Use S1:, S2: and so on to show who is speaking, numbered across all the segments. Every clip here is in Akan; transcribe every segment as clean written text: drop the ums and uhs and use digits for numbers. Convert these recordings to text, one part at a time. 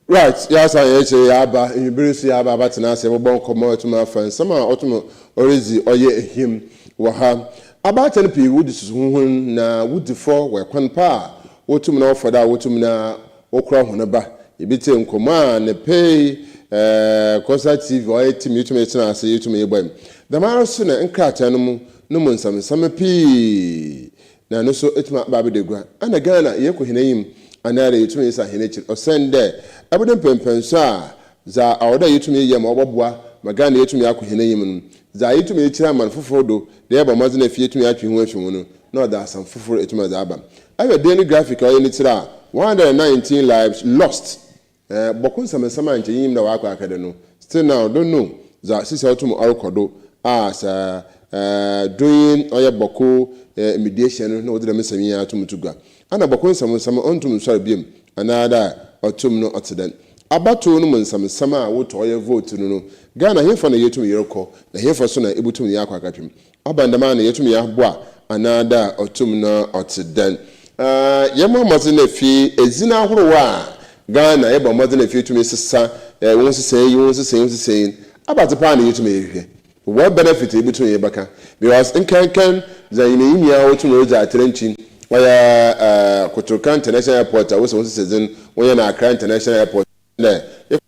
S1: Right, yɛasan yɛn akyire yɛaba, ewimbir so yɛaba abɛtsena ase yɛbɔbɔ nkɔmbɔ etum afa nsɛm a ɔtum oridzi ɔyɛ ehim wɔ ha. Abaatan pii wodzi susuhuhun na wodzi fɔ wɔ kwan pa a wotum na wɔfa do a wotum na wokora hɔn ba. Yebetsie nkɔmbɔ a ne pɛi Kɔsa TV ɔyɛ team yetum yɛtsena ase yetum yɛbɔ. Dɛmara so na nkrataa no mu no mu nsɛmnsɛm pii na no so etum aba abɛda gua. Ana Ghana yɛkɔ hɛn enyim anaadɛ yetum yɛsan hɛn ekyir? Osiandɛ ɛbɛdɛ mpɛnpɛnso a dza ɔwɔ dɛ yetum yɛyɛ ma ɔbɔboa ma Ghana yetum yɛakɔ hɛn enyim no, dza yetum yɛkyerɛ aman fofor do dɛ yɛbɔ mbɔdzen efi yetum yɛatwe ho efi ho no, na ɔdze asɛm fofor etum dze aba. Ehwɛ Daily Graphic a ɔyɛ ne tsir a, 119 lives lost. Bɔko nsɛmnsɛm a nkyɛ yenyim dɛ ɔakɔ akɛdɛ no, still now don't know dza sisi a ɔtum ɔrokɔ do a sɛ doing ɔyɛ Bɔko mediation no na wɔdze dɛm nsɛm yi atum to gua. Ana Bɔko nsɛmnsɛm ɔnntum nnsoɛr bio anaadɛ ɔtum no ɔtse dɛn? Abatow no mu nsɛmnsɛm a wotɔ ɔyɛ vote no, Ghana hefa na yetum yɛrokɔ na hefa so na ebutum yɛakɔ akɛtwem? Ɔba no dɛm a na yetum yɛaboa anaadɛ ɔtum no ɔtse dɛn? Yɛmmɔ mbɔdzen efi edzin ahorow a Ghana yɛbɔ mbɔdzen efi tumi sesa wo nsesɛe yi, wo nsesɛe yi, wo nsesɛe yi. Abadze paa na yetum yɛhwehwɛ. What benefit ebutum yɛbɛka? Because nkankan dza nyim enyim yi a wotum ridzi atrɛnkyi ɔyɛ Kotoka International Airport a wosɛ wo nsesɛ dzin wɔyɛ no Accra International Airport dɛ yɛkɔ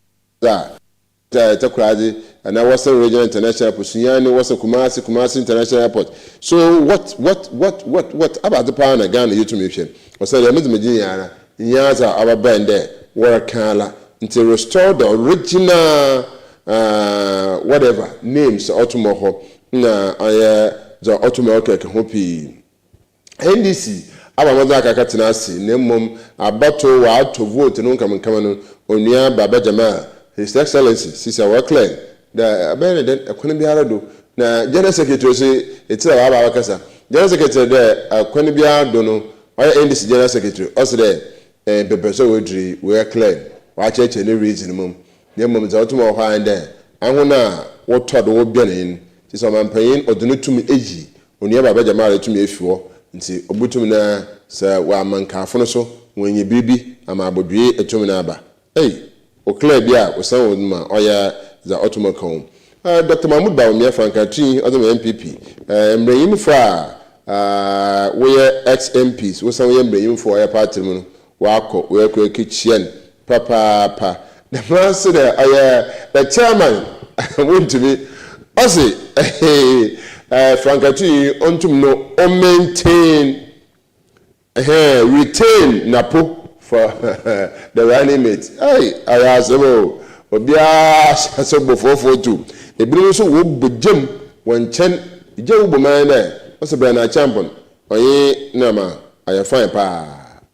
S1: dza Takoradi anaa Western Regional International Airport, Sunyani, Western Kumasi, Kumasi International Airport. So what, what, what, what, what? Abadze paa na Ghana yɛtum hwɛ. Ɔsɛ dɛ medze megye nyara nyɛ adze a ɔbɛbɛn dɛ wɔreka ala. Nti restore the original whatever names ɔtum wɔ hɔ na ɔyɛ dza ɔtum ɔkɛkɛ ho pii. NDC aba mmɔdzen akaka tena ase na mmom abato wɔato vote no nkamnkam no, Onua Baba Jamal, His Excellency sisi a wɔclear dɛ ɛbɛyɛ ne dɛn ɛkwan biara do na General Secretary so etiri a wɔaba abɛkasa. General Secretary dɛ ɛkwan biara do no ɔyɛ NDC General Secretary ɔsi dɛ mpɛpɛ sɛ wɔaduri wɔyɛ clear wɔakyerɛkyerɛ ne reason mu na mmom dza ɔtum wɔ hɔ ara dɛ ahon a wɔtɔ do wɔbɛn yi no sisi ɔmampanyin ɔde no tum eyi Onua Baba Jamal etumi efi hɔ nti obotum na sɛ wɔama nkaafo no so wɔanya biribi ama abodwee etum no aba. Ei! Oclear bi a osian wɔ mu a ɔyɛ dza ɔtum ka ho. Dr Mahmood Bawumia, frankaatui ɔdze ma NPP, mbranyimfo a wɔyɛ ex-MPs wosan wɔyɛ mbranyimfo a ɔyɛ party mu no wɔakɔ wɔakɔ ekekyia no papaapa. Dɛm ara so na ɔyɛ the chairman wontumi ɔse frankatui ɔntum no ɔmaintain retain Napo for the running mate. Hey, ayɛ asɛm o. Obiara hyɛ sɛ bɔ 442. Ebinom nso wɔbɔ gyam wɔ nkyɛn gya wo bɔ man dɛ ɔsɛ Bryan Acheampong ɔnye nama ɔyɛ fine paa.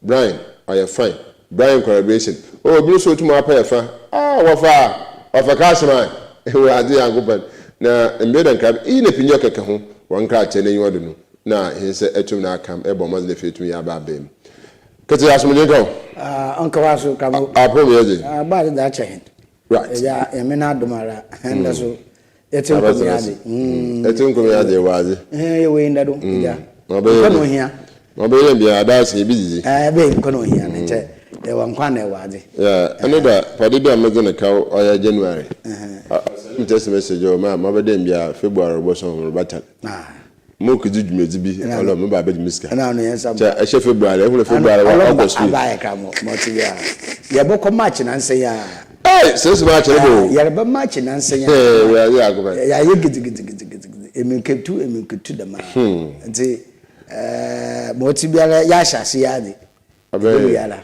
S1: Brian ɔyɛ fine. Brian collaboration. Oh, ebinom nso otum apa yɛ fa. Ah, wɔfa Cashman. Ewuradze Nyankopɔn. Na mbea dɛ nkra iyi na pinyo kɛkɛ ho wɔ nkrakyɛ n'enyiwa do no na hɛn sɛ etum na akam ɛbɔ mmɔdzen efi etum yɛ aba abɛn mu. Kete asomdwe nka wo.
S2: Ah, ɔnka wa so ka mo.
S1: Apɔ mi yɛ dze.
S2: Ah, ba de da kyɛ hen. Ya yɛmɛ na adom ara. Ɛnda so. Yɛte nkomi ade.
S1: Ɛte nkomi ade wɔ adze.
S2: Yɛ wɔ yi do. Ya. Nkwa na ohia.
S1: Ma ɔbɛyɛ bia adaase ebi didi.
S2: Ɛbɛ nkwa na ohia ne nkyɛ. Yɛwɔ nkwa na ɛwɔ adze.
S1: Yeah, ɛno da pade bi a medze ne kaw ɔyɛ January. Ɔsɛn text message o ma ma bɛdɛn bia February bɔsɔn rebɛtan. Mo kedzi dwumadzi bi ɔlɔ mo ba abɛgye me sika.
S2: Ɛna ano yɛn nsa
S1: Kyɛ ɛhyɛ February ehunu February wa ɔkɔ school.
S2: Aba ayɛ kra mo mo ti bia. Yɛbɔkɔ March nansa yi a.
S1: Hey, sɛ March ne bo.
S2: Yɛreba March nansa yi a.
S1: Hey, wura yɛ akoma.
S2: Yɛayɛ gidigidigidigidi. Emiriketu emiriketu dɛm a. Nti mo ti biara yɛahyɛ ase yɛ ade.
S1: Abɛyɛ.
S2: Biara.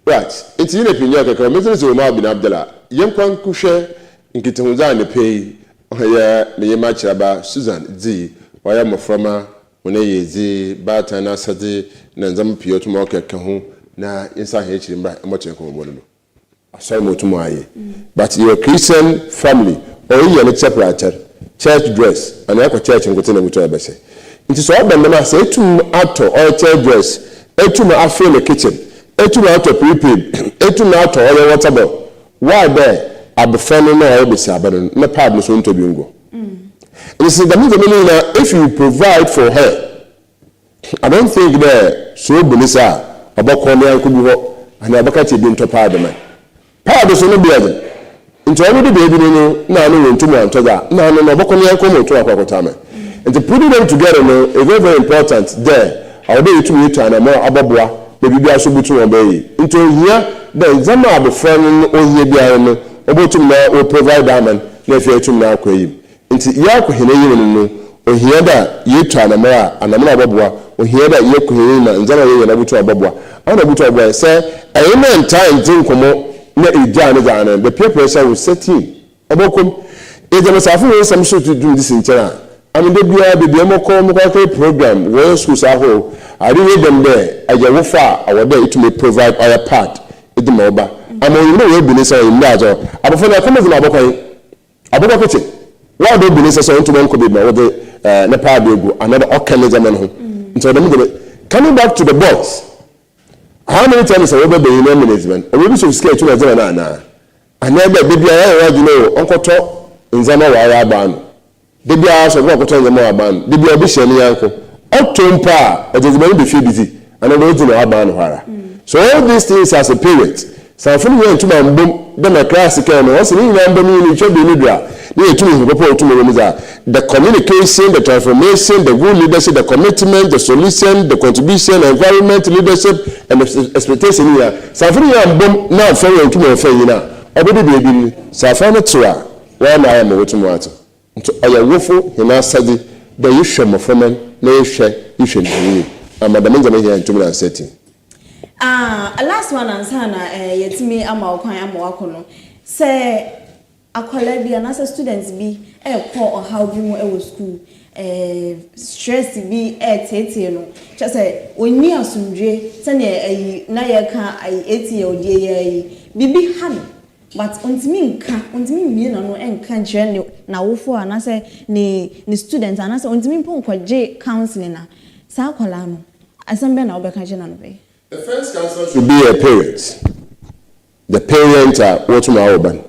S1: Right. Nti yi na pinyo kɛkɛ ɔmɛsɛ sɛ Omar bin Abdallah yɛnkwa nkohwɛ nkitahodzi a ne pɛ yi ɔyɛ me yema kyerɛba Susan dzi ɔyɛ mmɔframma hɔn ayɛdzi baatan n'asɛdze na ndzɛmba pii ɔtum ɔkɛkɛ ho na yɛnsan hɛn ekyir mbra mbɔto nkɔmbɔbɔ no do. Asɔre ma otum ayɛ but yɛwɔ Christian family ɔreyɛ no chapel akyɛr, church dress anaa ɛkɔ church nkotsee na ebotum abɛhyɛ. Ntsi sɛ ɔba no dɛm a sɛ etum atɔ ɔyɛ church dress, etum afill ne kitchen, etum atɔ prepaid, etum atɔ ɔyɛ water bill, why dɛ abofra no na ɔyɛ basiaba no ne pad no so ɔnntɔ bi ngu hɔ? Ntsi sɛ dɛm ndzɛmba no nyina if you provide for her, I don't think dɛ sɛ obu ne sa a ɔbɔkɔ ne nyɛnko bi hɔ anaa ɔbɛka kyerɛ bi ntɔ pad ma no. Paado so no bo yɛ dzen, ntsi ɔno do beebi no no nna ano runntum ɔanntɔ dze a, nna ano no ɔbɔkɔ ne nyɛnko ma otum akɔ akɔtɔ ama. Ntsi putting them together no is very very important dɛ ɔwɔ dɛ yetum yetu anamɔn a ɔbɔboa ma biribiara so botum ɔbɛyɛ yie. Ntsi ohia dɛ ndzɛmba a abofra no no ohia biara no obotum na wɔ provide ama no na afei etum na akɔ enyim. Ntsi yɛakɔ hɛn enyim no no, ohia dɛ yetu anamɔn a anamɔn a ɔbɔboa, ohia dɛ yɛkɔ hɛn enyim a ndzɛmba a yɛyɛ no obotum abɔboa. Ana obotum aboa hɛn? Sɛ enye no nntaa nndzi nkɔmbɔ na egyaa no dze a, no the peer pressure will set in, ɔbɔkɔ mu. Edze mbasiafo hɔn nsɛm so dze dwumadzi si nkyɛn a, ame da biara beebi a mɔkɔ mokɔ akɛyɛ program, wɔyɛ schools ahorow, ade nye dɛm dɛ eyɛ wofo a ɔwɔ dɛ itum provide ɔyɛ pad edze ma wo ba ama onyim dɛ oebu ne nsa, onyim dɛ adze ɔ abofra no akɔm dze no abɔkɔ hen? Abɔkɔ ketse, wɔadɔ obi ne nsa sɛ ɔnntum ɔnnkɔ beebi ma wɔdze ne paado egu anaa dɛ ɔkã ne ndzɛmba no ho. Ntsi ɔwɔ dɛm dze no, coming back to the boys, how many times na wɔba banyin na ɔma no edziban? Ɔwɔ bi so sika etum adze ma no anaa? Anaa dɛ da biara ɔayɛ n'adwen dɛ ɔnkɔtɔ ndzɛmba wɔ ara aban no. Da biara sɛ ɔkɔ akɔtɔ ndzɛmba wɔ aban no, da biara obehyia ne nyɛnko. Ɔtɔ mpo a, ɔdze edziban no ba fie bedzi, anaa dɛ odzi no wɔ aban no hɔ ara. So all these things as a parent, sɛ amfo no nyina enntum ammbɔ mu dɛ ma Christ kãe no, ɔse ne nyina mbɔ mu nye no twa ber no du a, na yetum hu papa a otum wɔ mu dze a, the communication, the transformation, the good leadership, the commitment, the solution, the contribution, environment, leadership, and the expectation ne nyina, sɛ amfo no nyina ammbɔ mu na amfa enntum ammfa ennyin a, ɔbɛdu beebi no, sɛ afã no tsew a, woara na ayɛ ma wotum wɔatsew. Ntsi ɔyɛ wofo hɛn asɛdze dɛ yehwɛ mboframba no na yehwɛ yehwɛ no hɔn yie ama dɛm ndzɛmba yi nyina enntum annsɛtse.
S3: Ah last one ansa na eh, yɛatumi ama wo kwan ama woakɔ no, sɛ akwadaa bi anaasɛ student bi rekɔ ɔhaw bi mu wɔ sukuu, eh, stress bi reteetee no, kyerɛ sɛ ɔnni asomdwoe sɛdeɛ ayi na yɛreka ayi ATL deɛ yi ara yi, biribi ha no But ɔntumi nka, ɔntumi mmue n'ano nka nkyerɛ ne n'awofoɔ anaasɛ ne ne students anaasɛ ɔntumi mpo nkɔgye counselling a, saa akwadaa no, asɛm bɛn na wobɛka akyerɛ no anɔpa yi?
S1: The first counselor should be a parent, the parent a wɔtum awo ba no,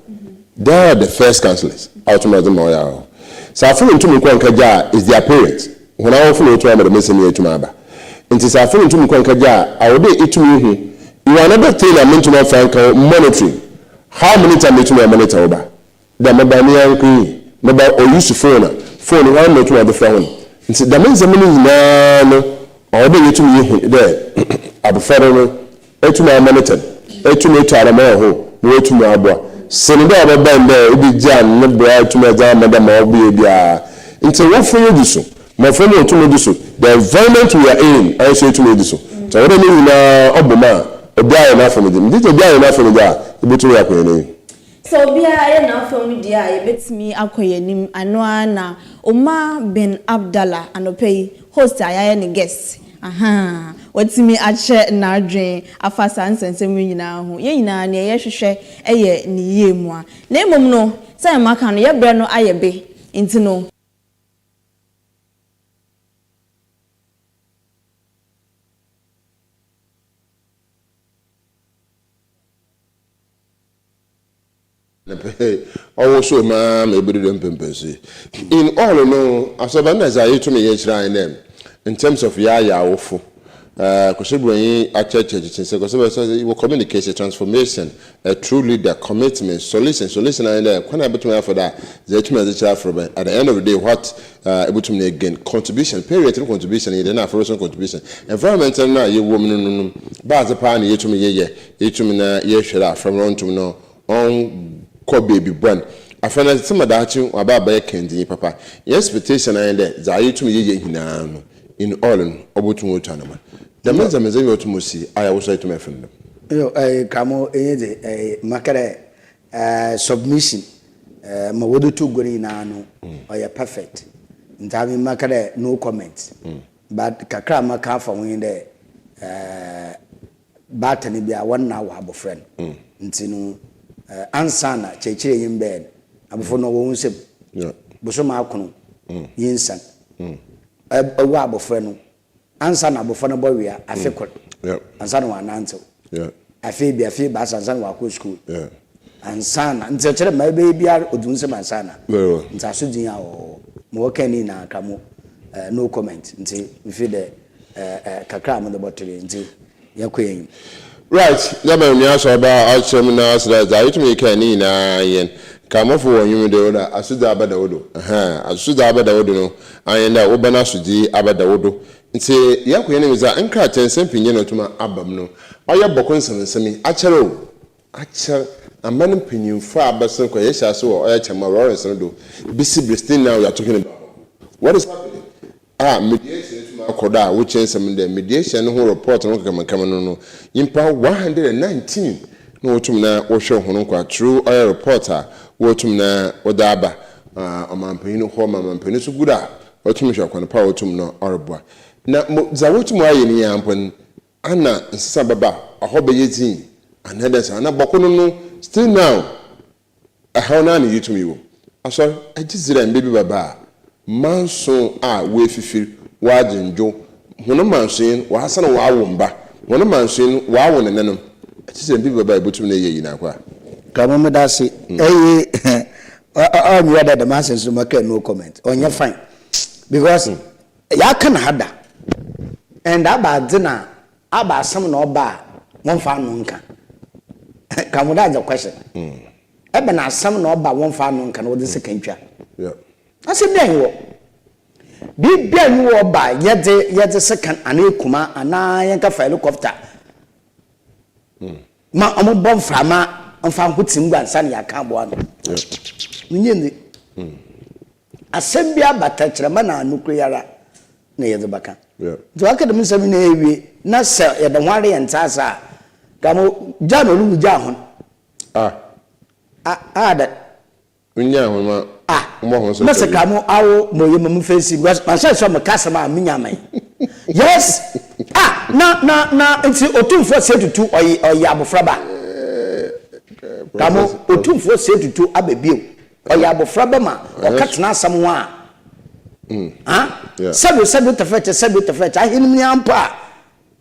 S1: they are the first counselors a wɔtum adze ma ɔyɛ ahɔho. Sɛ afo no nntum nnkɔ nnkɛgye a, it's their parents, hɔn awofo na wotum ama dɛm nsɛm yi etum aba. Ntsi sɛ afo no nntum nnkɔ nnkɛgye a, awɔ dɛ itum ihu Ewɔ another thing a menntum ammfa annka ho, monitoring. How many times na etum amonitor wo ba? Dɛ me ba ne nyɛnko yi, me ba ɔ use phone a, phone no woana na otum ɔdze frɛ hɔn? Ntsi dɛm ndzɛmba no nyina no ɔwɔ dɛ yetum yehu dɛ abofra no no etum amonitor no, etum etu anamɔn wɔ ho ma oetum aboa sen dɛ ɔbɛba no dɛ ebegyaa no ne bra a etum dze ama dɛ ma ɔbɛyɛ biara. Ntsi wofo no dzi so Mmɔfra mu otum di so, the environment we are in ayɛ so etum edi so. Ntsi ɔwɔ dɛ ne nyina ɔbɔ mu a, obiara yɛ n'afamu dze. Megye dzi dɛ obiara yɛ n'afamu dze a, yebotum yɛakɔ hɛn enyim.
S3: Sɛ obiara yɛ n'afamu deɛ a, yɛbɛtumi akɔ yɛn anim. Ɛno ara na Omar bin Abdallah anɔpa yi, host a yɛayɛ no guest, ahaa, watumi akyerɛ n'adwene afa saa nsɛnsɛm yi nyinaa ho. Yɛn nyinaa, deɛ yɛhwehwɛ yɛ ne yie mua. Na mmom no, sɛdeɛ maka no, yɛn berɛ no ayɛ be, nti no,
S1: Ɔwosow me ara ma ebedu dɛm mpɛnpɛnso yi. In all no, asɔrba nna dza yetum yɛ kyerɛ hɛn dɛ in terms of yɛayɛ awofo, Kwesi Broni akyerɛkyerɛ kyekye sɛ Kwesi Broni sɛ wɔ communication, transformation, a true leader, commitment, solution, solution ara nye dɛ kwan a ebotumi afa do a dza etum adze kyerɛ afraba yi, at the end of the day what ebotum na egain, contribution, parent no contribution nye dɛn na afraba so no contribution, environment no a yɛwɔ mu no no no bɛadze paa na yetum yɛyɛ, yetum na yɛhwɛ dɛ afraba no onntum no ɔnnkɔ beebi bɔn. Afei no dze ma daakye ɔaba abɛyɛ kandzinyi papa. Hɛn expectation ara nye dɛ dza yetum yɛyɛ nyina no in all no obotum otu anamɔn. Dɛm ndzɛmba ndzɛmba yi otum osi a wo so etum efe no dɛm.
S2: Yo, eh, Kramo, enye dze, eh, maka dɛ, eh, submission, eh, ma wɔdze to gua no nyinaa no, ɔyɛ perfect. Ntsi ame maka dɛ no comment. But kakra a maka afa ho nye dɛ, eh, baatan biara wɔnna wɔ abofra no. Ntsi no, eh, ansaana kyerɛkyerɛnyi no bɛyɛ no, abofra no ɔwɔ wo nsamu. Bosoom akron, nyinsa, ewɔ abofra no, Ansa na abofra no bɔwea afe kor ansa na ɔanantsew. Afe ebien, afe ebiasa ansa na ɔakɔ skuul. Ansaana, ntsi ɔkyerɛ dɛ ma ebɛyɛ biara odzi wo nsamu ansaana. Ntsi asodzi a ɔwɔ hɔ, ma wɔkãe ne nyina ka mo no comment. Ntsi mefeel dɛ kakra a medze bɔto do yi ntsi yɛkɔ enyim.
S1: Right, dɛ ma nua asɔrba a ɔkyerɛ mu na ɔse dɛ dza yetum kɛɛ ne nyina nye Nkaamofo wɔ nwom do dɛ asodzi abɛda wo do, ɛhɛn, asodzi abɛda wo do no annyɛ dɛ wo ba n'asodzi abɛda wo do. Ntsi yɛkɔ hɛn enyim dza nkrataa nsɛm pii nye na otum aba mu no, ɔyɛ bɔkɔ nsɛmnsɛm yi, akyɛr o, akyɛr, aman mpanyimfo a abɛsen kɔ, yɛhyɛ ase wɔ ɔyɛ Kyɛmba Lawrence no do besi ber still now we are talking about bɔkɔ. What is happening? A mediation etum akɔ do a wokyerɛ nsɛm no dɛ mediation no ho report no nkakamkam no no nyimpa 119 na wotum na wɔhwɛ hɔn nkwa through ɔyɛ report a wotum na wɔdze aba ɔmampanyin no hɔ ma ɔmampanyin so gu do a otum hwɛ kwan pa a otum na ɔroboa. Na mo dza wotum ayɛ no nyinaa mpo no ana nsesa bɛba a hɔ bɛyɛ dzinn anaa dɛn saa na bɔko no no still now Ɛhaw no ara na yetum yi wɔ mu. Asɔr, gye dzi dɛ mber bi bɛba a, manso a woefifir, wɔagye ndwow, hɔn mansoe no, wɔasan wɔawo mba, hɔn mansoe no, wɔawo nenanom. Gye dzi dɛ mber bi bɛba a yebotum na yɛyɛ iyi na akɔ a.
S2: Kamo medase eyi ɔnyɛ dɛ dɛm asɛm so mɛka no comment ɔnyɛ fine because yɛaka no ha da and aba adze na Aba asɛm na ɔba a wɔmfa ano nka. Ka mo that's the question. Ɛbɛn asɛm na ɔba a wɔmfa ano nka na wɔde sekan twa? Asɛm bi anyi hɔ. Biribi anyi hɔ ɔba a yɛdze yɛdze sekan anaa ekuma anaa yɛnka fa helicopter ma wɔbɔ mframa mfa nko tsim gu ansa na yɛaka aboa ano. Menye ndzi. Asɛm bi aba tɛkyerɛma na ano kura yi ara na yɛdze bɛka. Ntsi ɔaka dɛm nsɛm yi na ewie na sɛ yɛda ho ara yɛnntse ase a, nka mo gyaa na ɔno gyaa hɔn.
S1: Ah.
S2: Ah, ah dɛ.
S1: Onyaa hɔn ma
S2: Ah,
S1: wɔbɔ hɔn so
S2: mese ka mo awo mo yɛ ma mo face because mahyɛ sɛ meka asɛm a menya aman. Yes. Ah, na na na nti Otumfoɔ Osei Tutu ɔyɛ ɔyɛ abofraba. Ka mo Otumfoɔ Osei Tutu aba bio. Ɔyɛ abofraba ma ɔka tena asɛm ho a, ha? Sɛbe sɛbe tɛfɛkyɛ sɛbe tɛfɛkyɛ ahenem ni ara mpo a,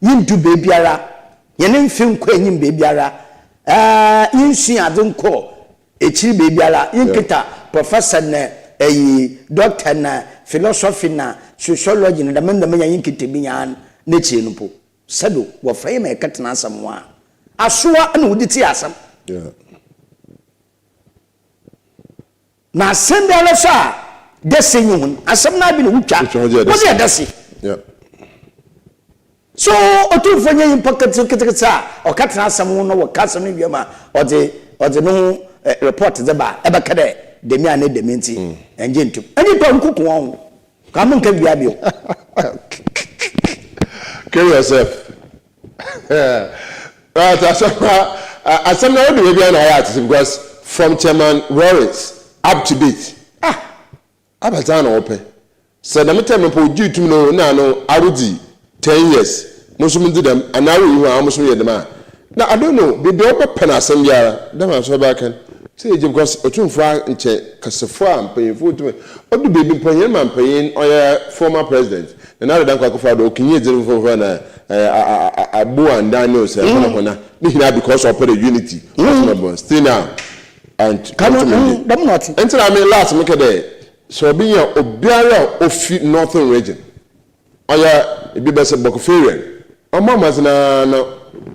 S2: yendu beebiara, hɛn mfe nnkɔ enyim beebiara, ɛɛ, yennsua adze nnkɔ ekyir beebiara, yennkita professor na eyi, doctor na philosophy na sociology na dɛm ndzɛmba nyina yennkita bi nyinaa n'ekyir no mpo, sɛbe wɔfrɛ hɛn ma yɛkɛtsena asɛm ho a, asowa na wɔdze tsie asɛm. Na asɛm biara so a dɛsɛ nyi ho no, asɛm no ara bi na wotwa, wodze yɛ dɛse. So Otumfoɔ nyɛ nyimpa ketseketse a ɔka tsena asɛm ho na wɔka asɛm no wie ma ɔdze ɔdze no ho report dze ba a, ebɛka dɛ dɛm anaa dɛm ntsi nngye nnto mu? Nyimpa nkuku hɔnho. Ka mo nka wia bio.
S1: Kill yourself. Right, asɛm a asɛm na wode baabi a na ɔyɛ atese because from Chairman Lawrence up to date. Ah, abadza na ɔpɛ. Sɛ dɛm term mpo ogye tum no na ano awodzi 10 years. Mo nso medzi dɛm anaa wo yi ho a mo nso yɛ dɛm a. Na I don't know, baabi a wɔbɛpɛ no asɛm biara dɛm asɔr bɛaka no. Sɛ yɛgye because Otumfoɔ a nkyɛ kasafo a mpanyimfo wotum odu beebi mpo hɛn mampanyin ɔyɛ former president Nana Addo Dankwa Akufo-Addo okinyi edze no fofor na Abu and Daniel sɛ hɔn hɔn ne nyinaa because ɔpɛ dɛ unity ɔsom bɔ still now and ɔtum
S2: ndze.
S1: Ntsi na me last mekɛ dɛ sɛ obi nya obiara a ofi northern region Ɔyɛ ebi bɛ sɛ Bɔkoferian. Ɔmmɔ mmɔdzen ara na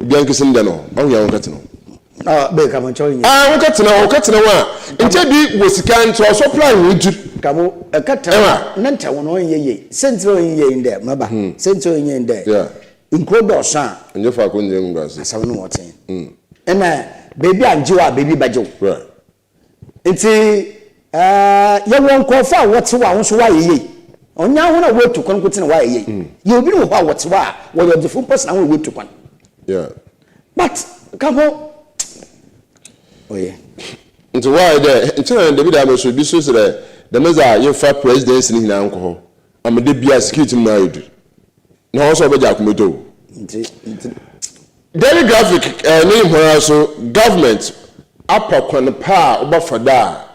S1: obiara nkesi ne dan hɔ. Ɔho hia wonkɛtsena hɔ.
S2: Ah, bɛ ka mo nkyɛw nyɛ.
S1: Ah, wonkɛtsena hɔ, wokɛtsena hɔ a, nkyɛ bi wɔ sika nkyɛ ɔsupply hɔn tsir.
S2: Ka mo, ɛkɛtsena hɔ na nkyɛ hɔn ɔnnyɛ yie. Sɛntsir a ɔnnyɛ yie nye dɛ, maba, sɛntsir a ɔnnyɛ yie nye dɛ, nkurow dɔɔso a,
S1: Nnyɛ faako nnyɛ nguase.
S2: Asɛm no wɔ tsen. Nna beebi a nngye wo a, beebi bɛgye wo.
S1: Right.
S2: Ntsi yɛwɔ nkorɔfo a wɔtse hɔ a hɔn so wɔayɛ yie. Ɔnnyɛ hɔn a woetu kwan nkotsee na wɔayɛ yie. Yɛwɔ binom wɔ hɔ a wɔtse hɔ a wɔyɛ ɔdzefo mpo sen hɔn a woetu kwan. But ka ho, oye.
S1: Ntsi wɔayɛ dɛ nkyɛ na David Ahmed so bi so se dɛ dɛm dze a yɛmfa presidency no nyinaa nkɔ hɔ ama da biara security no mu ayɛ dur. Na hɔn so wɔbɛgye akomatu o.
S2: Ntsi ntsi.
S1: Daily Graphic ne hɔn ara so government apa kwan pa a wɔbɛfa do a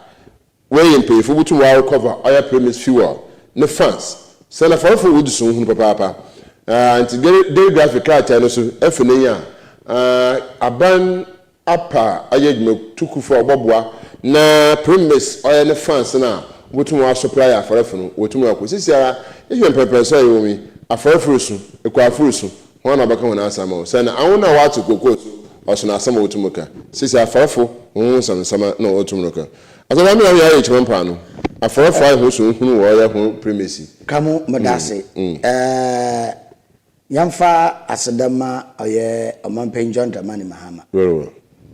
S1: wɔyɛ mpanyimfo botum wɔarecover oil premise fuel ne funds. Sɛ na farfo wodzi so hunu papaapa. Ntsi Daily Graphic krataa no so efi n'enyi a aban apa ɔyɛ dwumatukufo a wɔbɔboa na premise ɔyɛ ne funds no a wobotum wɔasupply afarfo no wotum akɔ. Seseiara ehwɛ mpɛnpɛnso a yɛwɔ mu yi, afarfo rusu, ekuafo rusu. Hwan na ɔbɛka hɔn asɛm ama wo? Sɛ na ahɔn a wɔatse kookoo so, ɔson asɛm a wotum ka. Sesei afarfo hɔn ho nsɛmnsɛm na wotum reka. Asɛm a yɛayɛ kyerɛ mpaano. Afarfo ayɛ hɔn suahunu wɔ ɔyɛ ho primacy.
S2: Ka mo medase ɛɛ yɛnfa aseda ma ɔyɛ Ɔmanpanyin John Dramani Mahama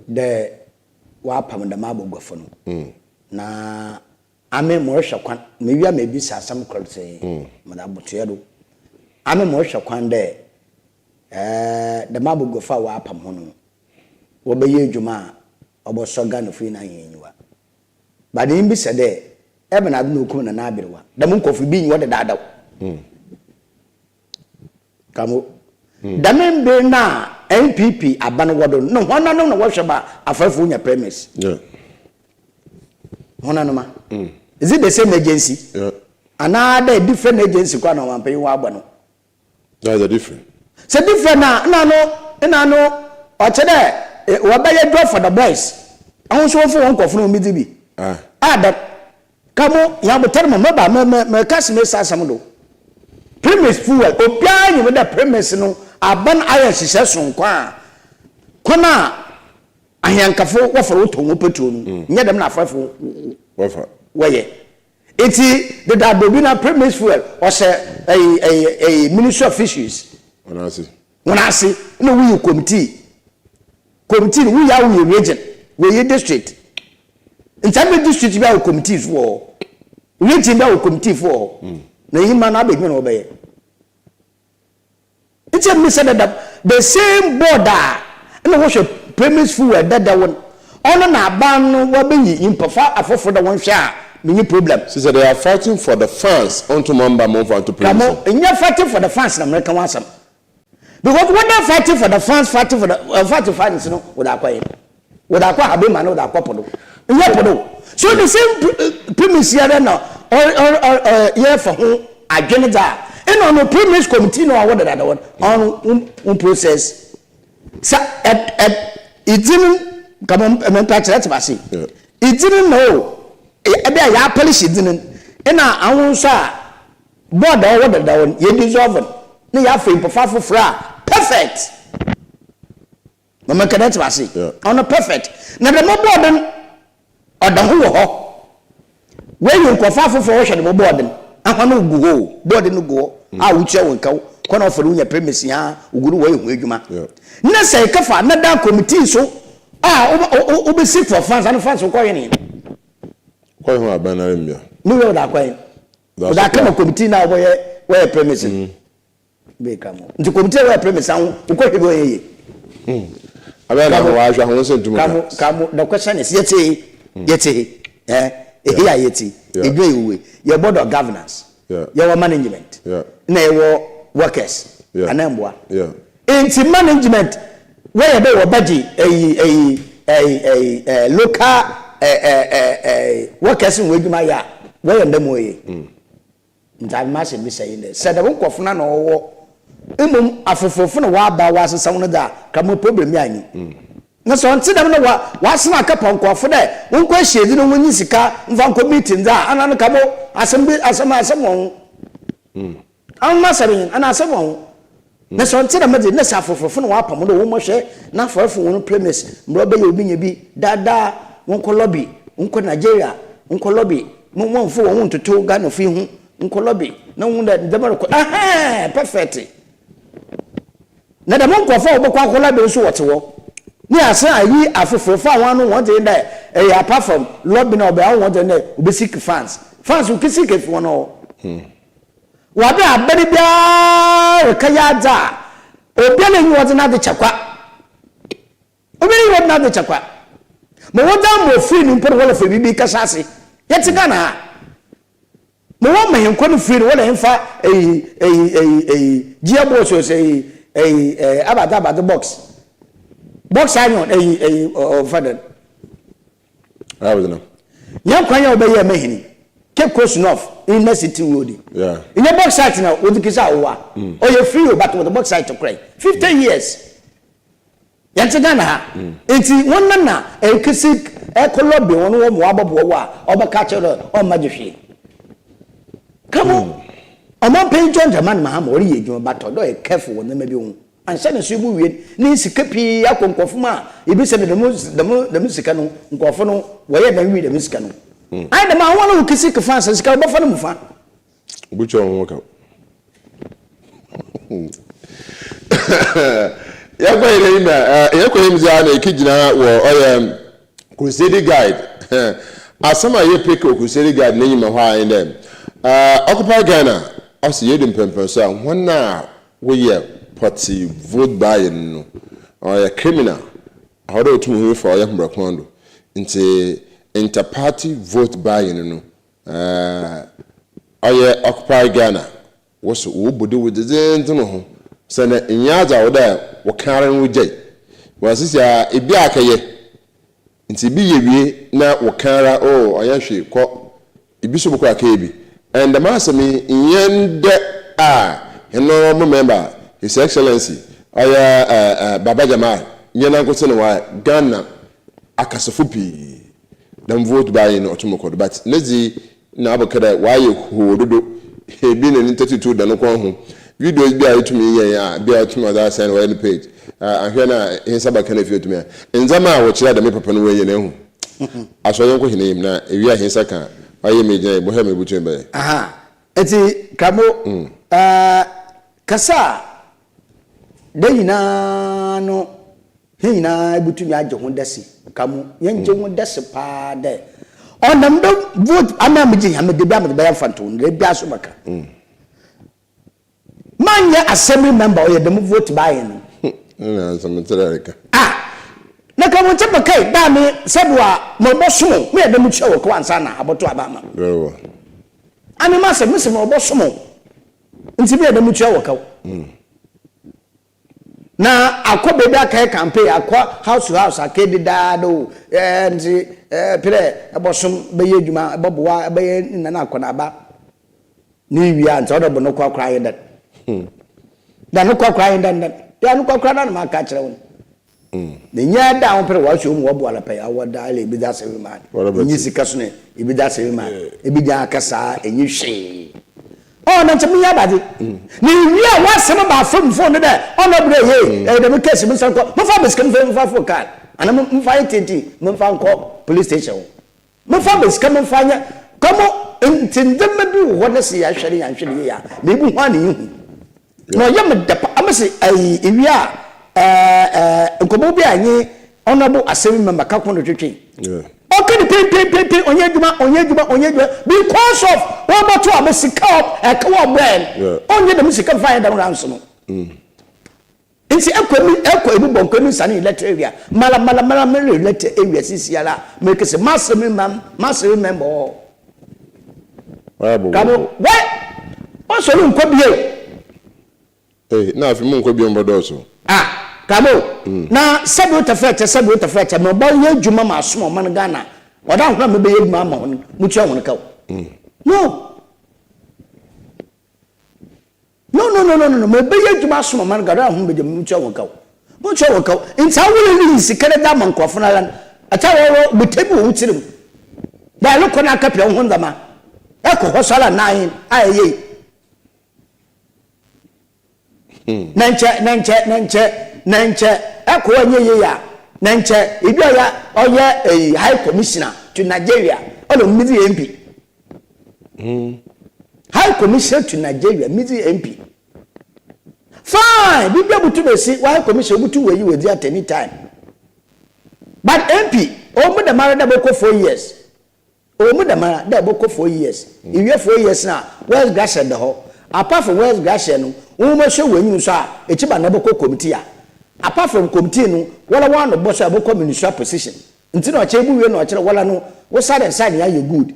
S2: dɛ ɔapam dɛm abɔguafo no na Ame morohwɛ kwan, mewia mebisa asɛm kor tsee, medze abotoɛ do. Ame morohwɛ kwan dɛ dɛm abɔguafo a wɔapam hɔn no, wɔbɛyɛ edwuma a ɔbɔsɔ Ghanafo nyina hɛn enyiwa. But mibisa dɛ, ebɛnadze na okum Nana Aberewa? Dɛm nkorɔfo yi, bi nnyi hɔ dedaadaw. Kamo. Dɛm mber no a NPP aban wɔ do no, nna hɔnnom na wɔhwɛ ma afarfo nya premise? Hɔnnom a? Is it the same agency? Anaa dɛ different agency koraa na ɔmampanyin wɔabɔ no?
S1: That's a different.
S2: Sɛ different a, nna no nna no ɔkyerɛ dɛ wɔbɛyɛ job for the boys. Hɔn so wɔmfa hɔn nkorɔfo no wɔmbedzi bi. Ah dɛm. Ka mo hɛn abotar ma mɛba me me merekasa mesi asɛm do. Premise fuel, obiara nyim dɛ premise no aban ayɛ nhyehyɛɛ soronko a kwan a ahiankafo wɔfa do wɔtɔn hɔn petrol no, nnyɛ dɛm na afɛfo wɔyɛ. Ntsi dedaada obi na premise fuel ɔhyɛ ɛyi ɛyi ɛyi Ministry of Fisheries
S1: hɔn ase.
S2: Hɔn ase na woyi committee. Committee no woyi a woyɛ region, woyi district. Nti abɛ district bi a wɔ committee fo wɔ hɔ. Region bi a wɔ committee fo wɔ hɔ. Na eyi ma no abɛ edwuma na wɔbɛyɛ. Nti emi sɛ dada the same board a na wɔhwɛ premise fuel dada wɔn ɔno na aban no wɔabɛyi nyimpa fa afofor dɛ wɔnhwɛ a menye problem.
S1: Sisɛ they are fighting for the fans ɔnto mo mba mo nfa nto premise.
S2: Kamo nyɛ fighting for the fans na mereka ho asɛm. Because wɔn dɛ fighting for the fans, fighting for the uh, fighting fans no wɔde akɔ yɛ wɔde akɔ habema no wɔde akɔ po do nyɛ po do so the same eh, premise yɛrɛ na ɔr ɔr ɔr yɛ fa ho adwene dza ɛna ɔno premise committee na ɔwɔ dada wɔn ɔno wɔn process sɛ ɛ ɛ ìdí no kama mpa kyerɛ te ase ìdí no na o ɛbi a yɛ apɔlisi ìdí no ɛna ahun nso a. Board a ɔwɔ dadaw no, yɛ dissolve no na yɛafa mpɔfo afofor a perfect. Ma menka dɛ tse ase. Ɔno perfect. Na dɛm board no, ɔda ho wɔ hɔ. Woeyi nkorɔfo afofor a wɔhwɛ dɛm board no, hɔn no gu hɔ o, board no gu hɔ a wotua hɔn kaw, kɔ na wɔfa do wonya premise a wogu do wɔyɛ hɔn edwuma. Na sɛ ekɛfa another committee so a wobesi for funds, ano funds wokɔhwɛ ne?
S1: Kɔhwɛ hɔn aban no ara mbia.
S2: Ne wura wɔdze akɔ hen? Wɔdze akama committee no a wɔyɛ wɔyɛ premise no. Bee ka mo. Nti committee a wɔyɛ premise aho wokɔhwɛ bi ɔyɛ yie.
S1: Abɛn na wɔahwɛ ho sɛ ntum ka.
S2: Kamo kamo the question is yɛte he yɛte he eh ehe a yɛte edwuma yɛ wuwe yɛ board of governance yɛwɔ management na yɛwɔ workers anaa mboa. Nti management wɔyɛ dɛ wɔbɛgye ɛyi ɛyi ɛyi ɛyi ɛɛ local ɛɛ ɛɛ ɛɛ workers wɔn adwuma yɛ a wɔyɛ ndɛ mu ɔyɛ. Nti ame m'asɛm bisa yi ndɛ sɛ dɛm nkorɔfo no na wɔwɔ mmom afoforofo na wɔaba wɔasesa wɔn dze a ka mo problem bi anyi. Na sɛ ɔnntse dɛm na wɔ wɔasan akɛpa nkorɔfo dɛ wɔnkɔ ehyiadzi na wonnyi sika mfa nkɔ meeting dze a ana no ka mo asɛm bi asɛm asɛm wɔ ho. Ahom asɛm nye no, ana asɛm wɔ ho? Na sɛ ɔnntse dɛm dze, nna sɛ afoforfo na wɔapam wo dɛ wɔmbɔhwɛ na afarfo hɔn premise mbrɛ ɔbɛyɛ obi nya bi daa daa, wɔnkɔ lobby, wɔnkɔ Nigeria, wɔnkɔ lobby, mo wɔmmfa hɔnho nntoto Ghanafo yi ho, wɔnkɔ lobby na wohu dɛ ndzɛmba rokɔ ɛhɛɛn perfect. Na dɛm nkorɔfo a wɔbɔkɔ akɔ lobby no so wɔtse hɔ. Ne yɛasan ayi afoforfo a hɔn ano hɔn dze nye dɛ ɛyɛ apart from lobby na ɔbɛyɛ hɔn dze nye dɛ wobeseek funds, funds wokeseek efi hɔn hɔ. Wɔ aber a aber biara rekɛyɛ adze a, obiara nnyi hɔ ɔdze n'adze kyɛ kwa. Obiara nnyi hɔ ɔdze n'adze kyɛ kwa. Ma wɔdze ama ofir no mpo no wɔlɔfa biribi kɛhyɛ ase. Yɛtse Ghana ha. Ma wɔma hɛn kwan fir no wɔlɛ hɛnfa eyi eyi eyi eyi gear box ose eyi eyi eh abadze abadze box. Box iron eyi eyi ɔfa dɛn. Nyɛ kwan a wɔbɛyɛɛ Mahini, Cape Coast North inner city road yi. Nyɛ bauxite na wɔdze kesi awowa. Ɔyɛ free o but wɔdze bauxite korae. 50 years. Yɛntse Ghana ha. Ntsi hɔn na na ɛkesi ɛkɔ lobby hɔn wɔ ma wɔabɔboa wo a ɔbɛka akyerɛ dɛ ɔmma gye hwee. Ka mo. Ɔmampanyin John Dramani Mahama ɔreyɛ edwuma but ɔdɛ ɔyɛ careful wɔ ndzɛmba bi ho. Ansa na so ebowie no, ne sika pii akɔ nkorɔfo mu a ibisa dɛ dɛm dɛm dɛm sika no nkorɔfo no wɔyɛɛ dɛn wii dɛm sika no. Ayɛ dɛm a hɔn a wokesi kefa ansa sika no wɔbɛfa no mu fa.
S1: Wobotua hɔn ho kaw. Yɛkɔ hɛn enyim a, yɛkɔ enyim dze a na yekegyina wɔ ɔyɛ Crusader Guide. Asɛm a yɛpeke wɔ Crusader Guide n'enyim hɔ ara nye dɛ, Occupy Ghana ɔse yedu mpɛnpɛnso a hɔn a woyɛ pɔtsee vote buying no ɔyɛ criminal, ɔwɔ dɛ wotum hu fa ɔyɛ mbra kwan do. Ntsi inter-party vote buying no ɔyɛ Occupy Ghana Wo so wo bo do wo dzedzenndzen ho sɛ ndɛ nnyɛ adze a ɔwɔ dɛ wɔkã ara na wogyae. Wɔ sisi a bi a akɛyɛ ntsi bi yɛ wie na wɔkã ara oh ɔnnyɛ hwee kɔ, bi so bɔkɔ akɛyɛ bi. And dɛm asɛm yi nnyɛ ndɛ a hɛn honourable member His Excellency ɔyɛ Baba Jamal nnyɛ nankotsee na ɔayɛ, Ghana akasafo pii dɛm vote buying no ɔtum kɔ do but ne dze na abɛka dɛ ɔayɛ hoo dodo, bi na ne ntatutu da no kɔn ho. Videos bi a etum yɛ a bi a etum ɔdze asɛn ɔyɛ no page a ahwɛ na hɛn nsa bɛka no efie etum a ndzɛmba a wɔkyerɛ dɛm papa no wɔnyɛ no ehu. Asɔ yɛnkɔ hɛn enyim na ewie a hɛn nsa ka a ɔyɛ me gyina ebɔhwɛ ma ebotum bɛyɛ.
S2: Aha, ntsi Kramo, eh, kasa a da nyina no Hɛn nyina botum agye ho dase ka mu, yɛngye ho dase paa dɛ ɔnam do vote ama megye Nyame da biara medze bɛyɛ mfantoho no, da biara so mɛka. Mannyɛ assembly member ɔyɛ dɛm vote buying no.
S1: Nna asɛm tse dɛ reka.
S2: Ah! Na ka wo nkyɛ bɛkae dɛ ame sɛ do a mobɔsom wo, meyɛ dɛ mutua wo kaw ansaana abɔto aba ama me.
S1: Very well.
S2: Ame m'asɛm, mese mobɔsom wo ntsi meyɛ dɛ mutua wo kaw. Na akɔ baabi akɛyɛ campaign, akɔ house to house akɛdi daa dɛ o ɛɛ nti ɛɛ pɛ dɛ ɛbɔsom bɛyɛ adwuma, ɛbɔboa, ɛbɛyɛ nna na akɔnaaba. Ne wie a nti ɔdɔ bɔ no kɔ akora ayɛ dɛn? Da no kɔ akora ayɛ dɛn dɛn? Deɛ no kɔ akora na na maka akyerɛ wo no. Na nyɛ da a wɔpɛ dɛ wɔahyɛ mu wɔboa no pɛ, awɔ da ebi da asɛm ma, enyi sika so ne ebi da asɛm ma, ebi gya akasa, enyi hwee. Ɔ na nkyɛ meyɛ abadze. Na ewie a w'asɛm ba afamu fon no dɛ ɔno ɔbrɛ yie, ɛyɛ dɛm case mensan nkɔ, momfa me sika mfa mfa fon card anaa momfa ayɛ tenten memfa nkɔ police station hɔ. Momfa me sika memfa nyɛ kɔmɔ ntsi ndzɛmba bi wɔ hɔ na sɛ yɛhwɛ na yɛannhwɛ no yie a na ibohu a na ihu. Na ɔyɛ me dɛ paa mese ayi ewie a ɛɛ nkɔmbɔ bi a nye honourable assembly member ka ko no twetwe. Ɔka no pempenpenpen ɔnyɛ adwuma ɔnyɛ adwuma ɔnyɛ adwuma because of wɔbɔto aba sika ɛka wɔ ɔbrɛ no ɔnyɛ dɛm sika mfa yɛ dɛm rounds no. Nti ɛkɔ mi ɛkɔ emu bɔ nkɔ emi nsane electoral area mala mala mala mele electoral area sisi ara mekese mase mi ma mase remember ɔ. Kabo wɛ ɔsɔre nkɔ bio.
S1: Ei na afe mu nkɔ bio mbɔ dɔɔso.
S2: Ah Kabo na sɛbi wo tɛfrɛ kyɛ sɛbi wo tɛfrɛ kyɛ mebɔ yɛ adwuma ma asom ɔman Ghana ɔda hɔn a mebɛyɛ adwuma ama hɔn mutua hɔn ka o no no no no no no mebɛyɛ adwuma asom ɔman Ghana ɔda hɔn bɛgya mutua hɔn ka o mutua hɔn ka o nti awore reyi sika no dze ama nkorɔfo no ara no ɛkyɛ wɔwɔ botae bi wɔ wo tsir mu dɛ ɛrekɔ no akɛpɛ wo ho ndzɛmba ɛkɔ hɔ so ara nan a ɛyɛ yi. Na nkyɛ na nkyɛ na nkyɛ na nkyɛ ɛkɔ ɛnyɛ yie a na nkyɛ ebi ɔyɛ ɔyɛ ɛyi high commissioner to Nigeria ɔna ɔmo di MP high commissioner to Nigeria mi di MP fine bibi abutu besi wɔ high commissioner obutu wɔ yi wɔ di at any time but MP ɔmo dɛm ara dɛ bɔkɔ 4 years. Ɔwɔ mu dɛmara dɛ ebɔkɔ 4 years, iwie 4 years no a, West Gratia da hɔ. Apart from West Gratia no, wo nwoma sua wɔ enyim so a, ekyir ba na ebɔkɔ committee a. Apart from committee no, woara w'ano bɔ so a ebɔkɔ ministerial position. Ntsi na ɔkyerɛ ebowie na ɔkyerɛ woara no wo side and side nyinaa yɛ good.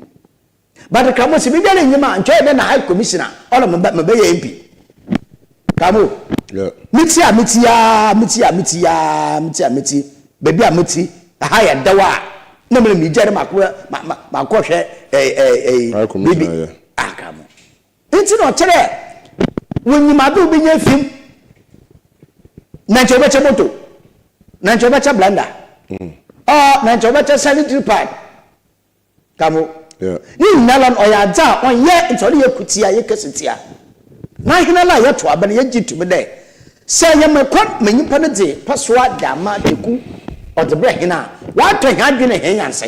S2: But Kramo sɛ biribiara nnyi mu a, nkyɛ ɔyɛ dɛn na High Commissioner ɔna mebɛyɛ MP? Kramo, metsi a metsi aa, metsi a metsi aa, metsi a metsi, beebi a metsi, ha yɛ dɛw a, na mene megya ne makɔ makɔhwɛ ɛɛ ɛɛ bibi aka mo nti na ɔkyerɛ wɔnyim ade wobɛnya afim na nkyɛ wobɛkyɛ moto na nkyɛ wobɛkyɛ blender ɔ na nkyɛ wobɛkyɛ sanitary pad kamo ne nyinara no ɔyɛ adze a ɔnyɛ nti ɔde yɛ kutia yɛ kɛse tia na ahena no a yɛto aba no yɛgye tumi dɛ. Sɛ yɛma kwan ma nyimpa no dze pasoa dze ama teku ɔdze brɛ hɛn a, ɔatɔ hɛn adwen na hɛn nyansa.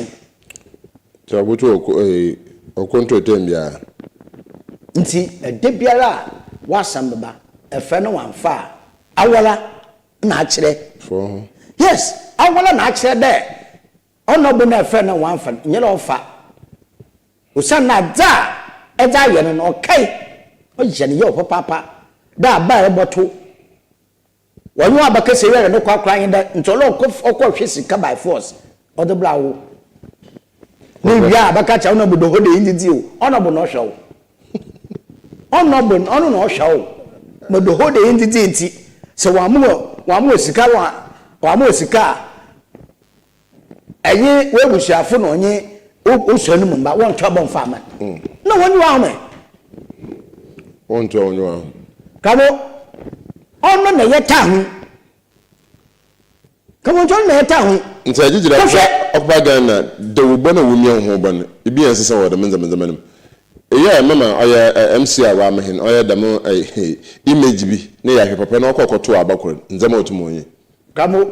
S1: Nti ɔboto ɔko ee ɔkonto term biara.
S2: Ntsi da biara a w'asɛm bɛba, efrɛ na ɔammfa a, awara na akyerɛ.
S1: Fɔɔ ho.
S2: Yes, awara na akyerɛ dɛ ɔno bo na efrɛ na ɔammfa no, nnyɛ dɛ ɔfa. Osiandɛ adze a edze ayɛ no no, ɔkae, ɔyɛ no yaw papaapa dɛ aber a ebɔto wɔnye wo abakɛsɛ wiara no korakora nye dɛ nkyɛ ɔlɔ ɔkɔ hwɛ sika by force ɔdze bra wo. Na ewie a abɛka kyerɛ ɔno bo dɛ hɔ de inndzidzi o, ɔno bo na ɔhwɛ wo. Ɔno bo ɔno na ɔhwɛ wo. Ma dɛ hɔ de inndzidzi ntsi, sɛ wɔamma wo wɔamma wo sika wɔamma wo sika a, Enye w'ebusuafo na ɔnye wo sua no mu mba wɔnnto aba mmfa mma no, nna w'enyiwa ahome.
S1: Wɔnnto a w'enyiwa ahome.
S2: Kamo, ɔno na yɛtaa ho. Kamo, nkyɛ ɔno na yɛtaa ho.
S1: Ntsi agyegye dɛ
S2: Kɔhwɛ.
S1: ɔkɔba Ghana dawurbɔ na womia hɔnho bɔ no, bi a nsesa wɔ dɛm ndzɛmba ndzɛmba no mu. Eyɛ a mama ɔyɛ MC a ɔama hɛn ɔyɛ dɛm image bi na yɛahwɛ papa no ɔkɔ kɔtow aba kor, ndzɛmba a otum ɔnye.
S2: Kamo,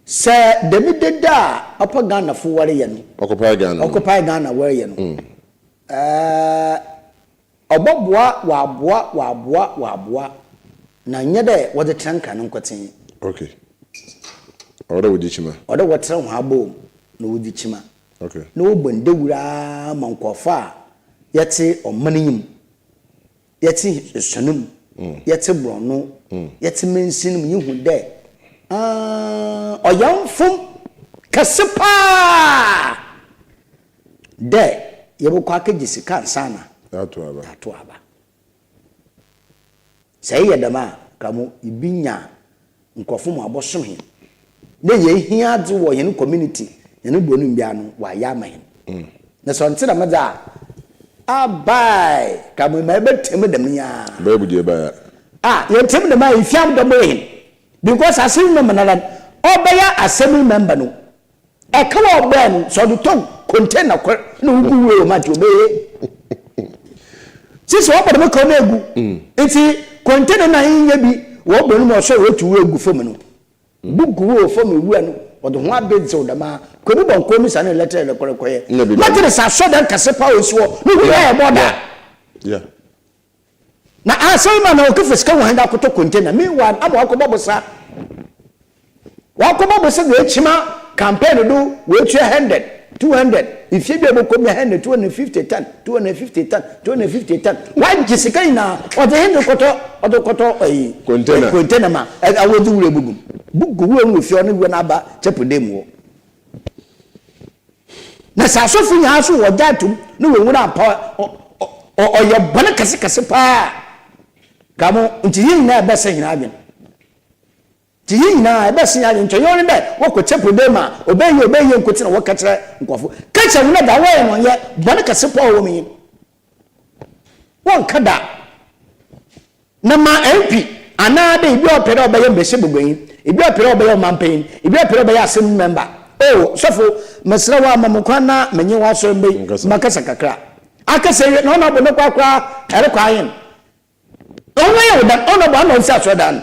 S2: Sɛ dɛm dede a ɔpɛ Ghanafo wɔreyɛ no,
S1: Occupy Ghana no.
S2: Occupy Ghana wɔreyɛ no, ɛɛ, ɔbɔboa wɔaboa wɔaboa wɔaboa, na nnyɛ dɛ wɔdze tsena nkran no nkotsee.
S1: Okay. Ɔwɔ dɛ wɔdzi kyima.
S2: Ɔwɔ dɛ wɔtsena hɔn abɔw mu na wɔdzi kyima.
S1: Okay.
S2: Na wɔbɔ ndawur ara ma nkorɔfo a yɛtse ɔman yi mu. Yɛtse sɔn mu, yɛtse borɔno, yɛtse mansin mu, yehu dɛ ɔyɛ mfom kɛse paa dɛ yɛbɔkɔ akɛgye sika ansaana yɛatow aba. Sɛ eyɛ dɛm a, nka mo ibenya nkorɔfo ma wɔabɔsom hɛn na yehia adze wɔ hɛn community, hɛn bɔn mbea no, wɔayɛ ama hɛn. Na sɛ ɔnntse dɛm dze a, abae, ka ma ebɛtse mu dɛm yi ara.
S1: Bɛyɛ bu deɛ ɛbaeɛ a.
S2: Ah, yɛtse mu dɛm a, efie abɔbɔ hɛn because assembly member noara no, ɔbɛyɛ assembly member no, Ɛkaw a ɔbɔe no, sɛ ɔde tɔ container kor na ogu wura wɔ mu a, nkyɛ ɔbɛyɛ. Sisi wɔbɔ dɛm kaw no egu. Ntsi container no a innya bi wɔ ɔbɔ no mu a ɔsɔr otu wura gu famu no, bogu wura wɔ famu ewura no, wɔdze ho abedzew dɛm ara. Kwadu bɔnkɔɔ mu sa no lɛtɛr rekɔ rekɔyɛ. Methodist asɔrdan kɛse paa a osi hɔ no ho nyinaa yɛ bɔɔda. Na asɛm ma na ɔkɛfa sika wɔ hɛn dze akɔtɔ container meanwhile ama ɔakɔbɔ bosa ɔakɔbɔ bosa dze ekyima campaign do oetua hundred, 200 efie bi a ɔbɔkɔ mu hundred, 250 ton, 250 ton, 250 ton ɔagye sika nyina ɔdze hen dze kɔtɔ ɔdze kɔtɔ ɛyi
S1: Container.
S2: container ma awɔdze wura bogu mu bogu wura no wɔ fie ɔno wura no aba chapel dan mu hɔ. Na sɛ asɔfo nyinaa nso wɔgye atom na wɔn ampa ɔyɛ bɔne kɛsekɛse paa ka mo nti yɛn nyinaa ɛbɛsɛ hɛn adwene nti yɛn nyinaa ɛbɛsɛ yɛn adwene nti ɔyɛ ɔne dɛ wɔkɔ chapel dɛ ma ɔbɛyɛ ɔbɛyɛ nkote na wɔka kyerɛ nkurɔfo ka kyerɛ wɔn dɛ da wɔyɛ no ɔnyɛ bɔne kɛse paa wɔ mu yi Wɔnnka da. Na ma MP anaa dɛ obi a ɔpɛ dɛ ɔbɛyɛ mbasiabaguanyi, obi a ɔpɛ dɛ ɔbɛyɛ ɔmampanyin, obi a ɔpɛ dɛ ɔbɛyɛ assembly member, oh, sɔfo, meserɛ wo a ma mo kwan na menye w'asɔrmba yi makasa kakra. Akasa ewie na ɔno abɔ no korakora ɛrokɔ ahen? Ɔno yɛ wo dan, ɔno bɔ ana ɔnsi asɔrdan no.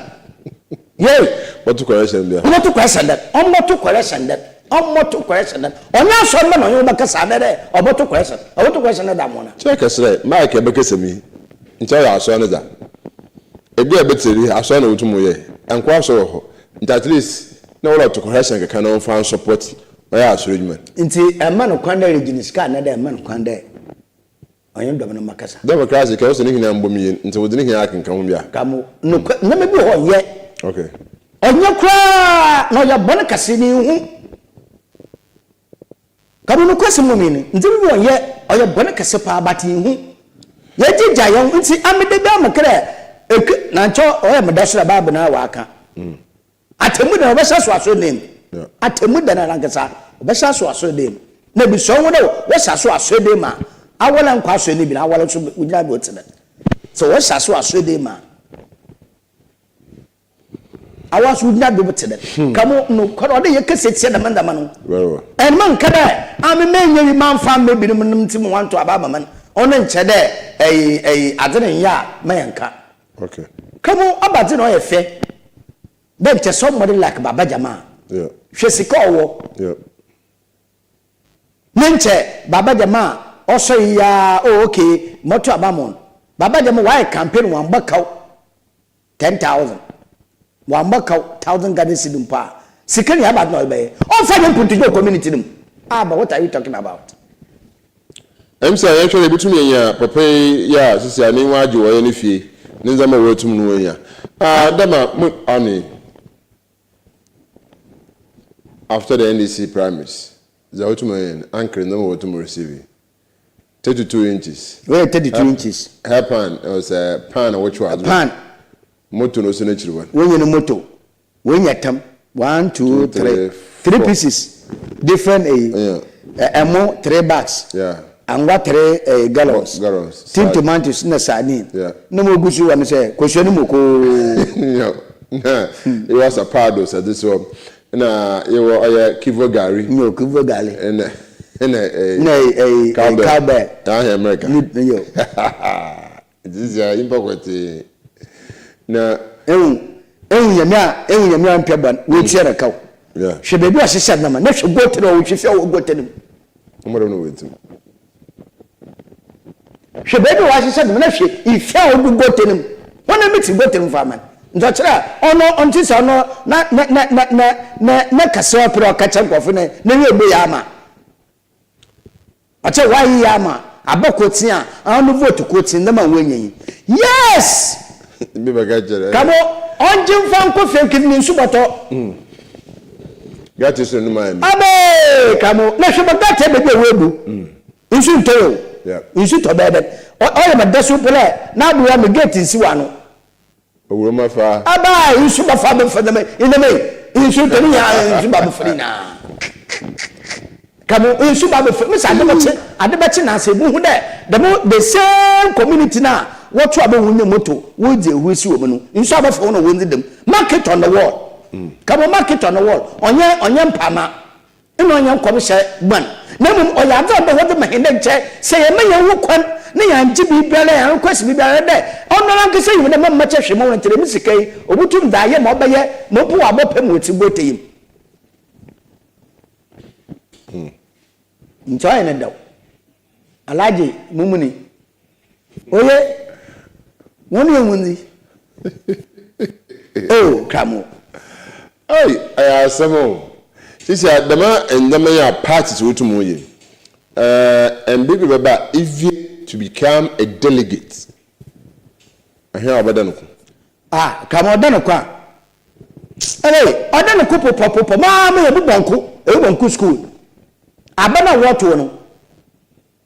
S2: Yei.
S1: Ɔbɔto correction bia.
S2: Ɔbɔto correction dɛn? Ɔmmɔto correction dɛn? Ɔmmɔto correction dɛn? Ɔnyɛ asɔre mma na ɔnye wo bɛkasa adɛ dɛ ɔbɔto correction. Ɔbɔto correction dɛ da mona.
S1: Kyerɛ kɛse dɛ mic a ɛbɛkasa mu yi nkyɛ ɔyɛ asɔr ne dza. Egua a ebɛtse do yi asɔr na wotum yɛ. Nkoa asɔr wɔ hɔ ntsi at least na wɔrɔto correction kɛkɛ na wɔmfa nsupport ɔyɛ asɔr edwuma no.
S2: Ntsi ɛmma no kwan dɛ eregye ne sika anaa dɛ ɛmma no kwan dɛ Ɔnye dɔm no mbɛkasa.
S1: Dɛ Christ kã, ɔse ne hɛn ammbɔ mu yie, ntsi wɔdze ne hɛn akenka ho bi a.
S2: Ka mo nokwar, ndzɛmba bi wɔ hɔ a ɔnnyɛ.
S1: Okay.
S2: Ɔnnyɛ koraa, na ɔyɛ bɔn kɛse, na innhu. Ka mo nokwasɛm mu no, ndzɛmba bi wɔ hɔ a ɔnnyɛ, ɔyɛ bɔn kɛse paa, but innhu. Yɛgyegya hɛnho, ntsi ame da biara mekã dɛ, Eke, na nkyɛ ɔyɛ me dɛ so dɛ Bible no ara ɔakã. Atemmu da no, wɔbɛhyɛ aso asɔrdan mu. Atemmu da no arankasa, wɔbɛhyɛ aso asɔrdan mu. Na ebisua ho dɛ wɔhyɛ aso asɔrdan mu a, awar nnkɔ asɔr no bi na awar so wogyina do tse dɛn? Sɛ wɔhyɛ aso asɔrdan mu a, awar so wogyina do tse dɛn? Ka mo nokwar, ɔwɔ dɛ yɛkasa tsia dɛm ndzɛmba no. Ɛnma nka dɛ, Ame mennyɛ bi mammfa amma binom no ntsi ma wɔanntow aba amma me no, ɔno nnkyerɛ dɛ ɛyɛ adze no nnyɛ a ma yɛnka.
S1: Okay.
S2: Ka mo abadze na ɔyɛ fɛ. Dɛ nkyɛ somebody like Baba Jamal, hwɛ sika ɔwɔ. Ne nkyɛ Baba Jamal ɔsɔr yi ara, oh okay, mɔto aba ama hɔn. Baba Jamal ɔayɛ campaign ɔammbɔ kaw 10,000, ɔammbɔ kaw thousand Ghana cedi mpo a, sika no yɛ abadze na ɔdze bɛyɛ? Ɔmmfa nyɛ mpontu wɔ community no mu. Ah, but what are you talking about?
S1: Ɛm sɛ yɛnhwɛ no yɛbɛtum enya papa yi yɛ a sisi a n'enyiwa agye wɔ ɔyɛ ne fie ne ndzɛmba a oetum no oenya. Ah dɛ ma mo ɔne after the NDC primaries dza otum ɔyɛ no anker ndzɛmba a otum receive 32 inches.
S2: Wei yɛ 32 inches.
S1: Hair pan ɔsɛ pan a wɔtwew adze wɔ mu.
S2: Pan.
S1: Moto na osi n'ekyir hɔ no.
S2: Wei nye no moto. Wei nyɛ tam. One, two, three. Three pieces. Different eyi. Ɛmo three bags. Angwa three eyi gallons. Tin tomatoes na sardine. Na mo gu so wɔ no sɛ kosua no mu koo.
S1: Na yɛwɔ sapado sɛ de so na yɛwɔ ɔyɛ kivo gari.
S2: Yo kivo gari.
S1: Ɛna ɛna
S2: ɛyi. Na ɛyi cowbell.
S1: Ahɛ America.
S2: Yo.
S1: Nti sɛ nyimpa kɔtsee na.
S2: Ehu, ehu Nyame a, ehu Nyame a ɔmmpɛ bɔn, oetua no kaw. Hwɛ beebi a ɔhyehyɛ ndzɛmba, na hwɛ gutter a ɔwɔ, hwɛ fie a ɔwɔ gutter no mu.
S1: Ɔmo dɛm na oetsim.
S2: Hwɛ beebi a ɔahyehyɛ ndzɛmba, na hwɛ efi a ogu gutter no mu. Hɔn na metse gutter mu fa ama no. Ntsi ɔkyerɛ a, ɔno ɔnntse sɛ ɔno na na na na na na ne kasa a ɔpɛ dɛ ɔka kyerɛ nkorɔfo no, n'enyi ebue ama. Ɔkyɛ w'ayeyɛ ama aba kotsin a ano vote kotsin dɛm a woenya yi yes!
S1: Bi bɛka kyerɛ.
S2: Kamo ɔngye mfa nkɔ fie nkedi ne nsu bɔtɔ.
S1: Gate so no mayɛ mi.
S2: Abee kamo na hwɛ bɔ gate baabi a woebu nsu ntɔ yɛ o nsu tɔ bɛyɛ dɛn ɔyɛ ma da so mpo dɛ n'adowa me gate nsi w'ano.
S1: Owura ma fa.
S2: Aba nsu ba fa bɛfa dɛm ndɛm yi nsu tɔ ne nyinaa nsu ba bɛfa ne nyinaa kamo nsu ba bɛfa mesa ade bɛkye ade bɛkye na ase muhu dɛ dɛm the same community na wɔto abɛ wɔn nyɛ moto wɔdzi ehuri si wɔn no nsu abɛfa wɔn na wɔn dzi dɛm mark it on the wall kamo mark it on the wall ɔnyɛ ɔnyɛ mpaama. Nna ɔnnyɛ nkɔmhyɛ bɔn, na mbom ɔyɛ adze a ɔda hɔ dze ma hɛn dɛ nkyɛ sɛ yɛma hɛnho kwan na yɛanngye biribiara, yɛannrequest biribiara dɛ ɔnoara ankasa nyim dɛ mɛmma kyɛ hwee ma hɔn ntsi dɛm sika yi obotum dze ayɛ ma ɔbɛyɛ ma mpo ɔabɔ pɛ mu wɔ tsirboetɔ yi mu. Ntsi ɔyɛ no dɛw. Alhaji Mumuni, Oye, wɔn yɛ wɔn ni. Oh, Kramo.
S1: Ei, ɛyɛ asɛm o. Sisi a dɛm nneɛma yi a parties wotum yɛ. Ɛɛ, mber bi bɛba a even to become a delegate, ɛhe a ɔbɛda no ko.
S2: Ah, Kramo ɔda no ko a. Ei, ɔda no ko popɔpopɔ. Maa me ebi bɔnko, ebi bɔnko school. Aba na wɔtow no.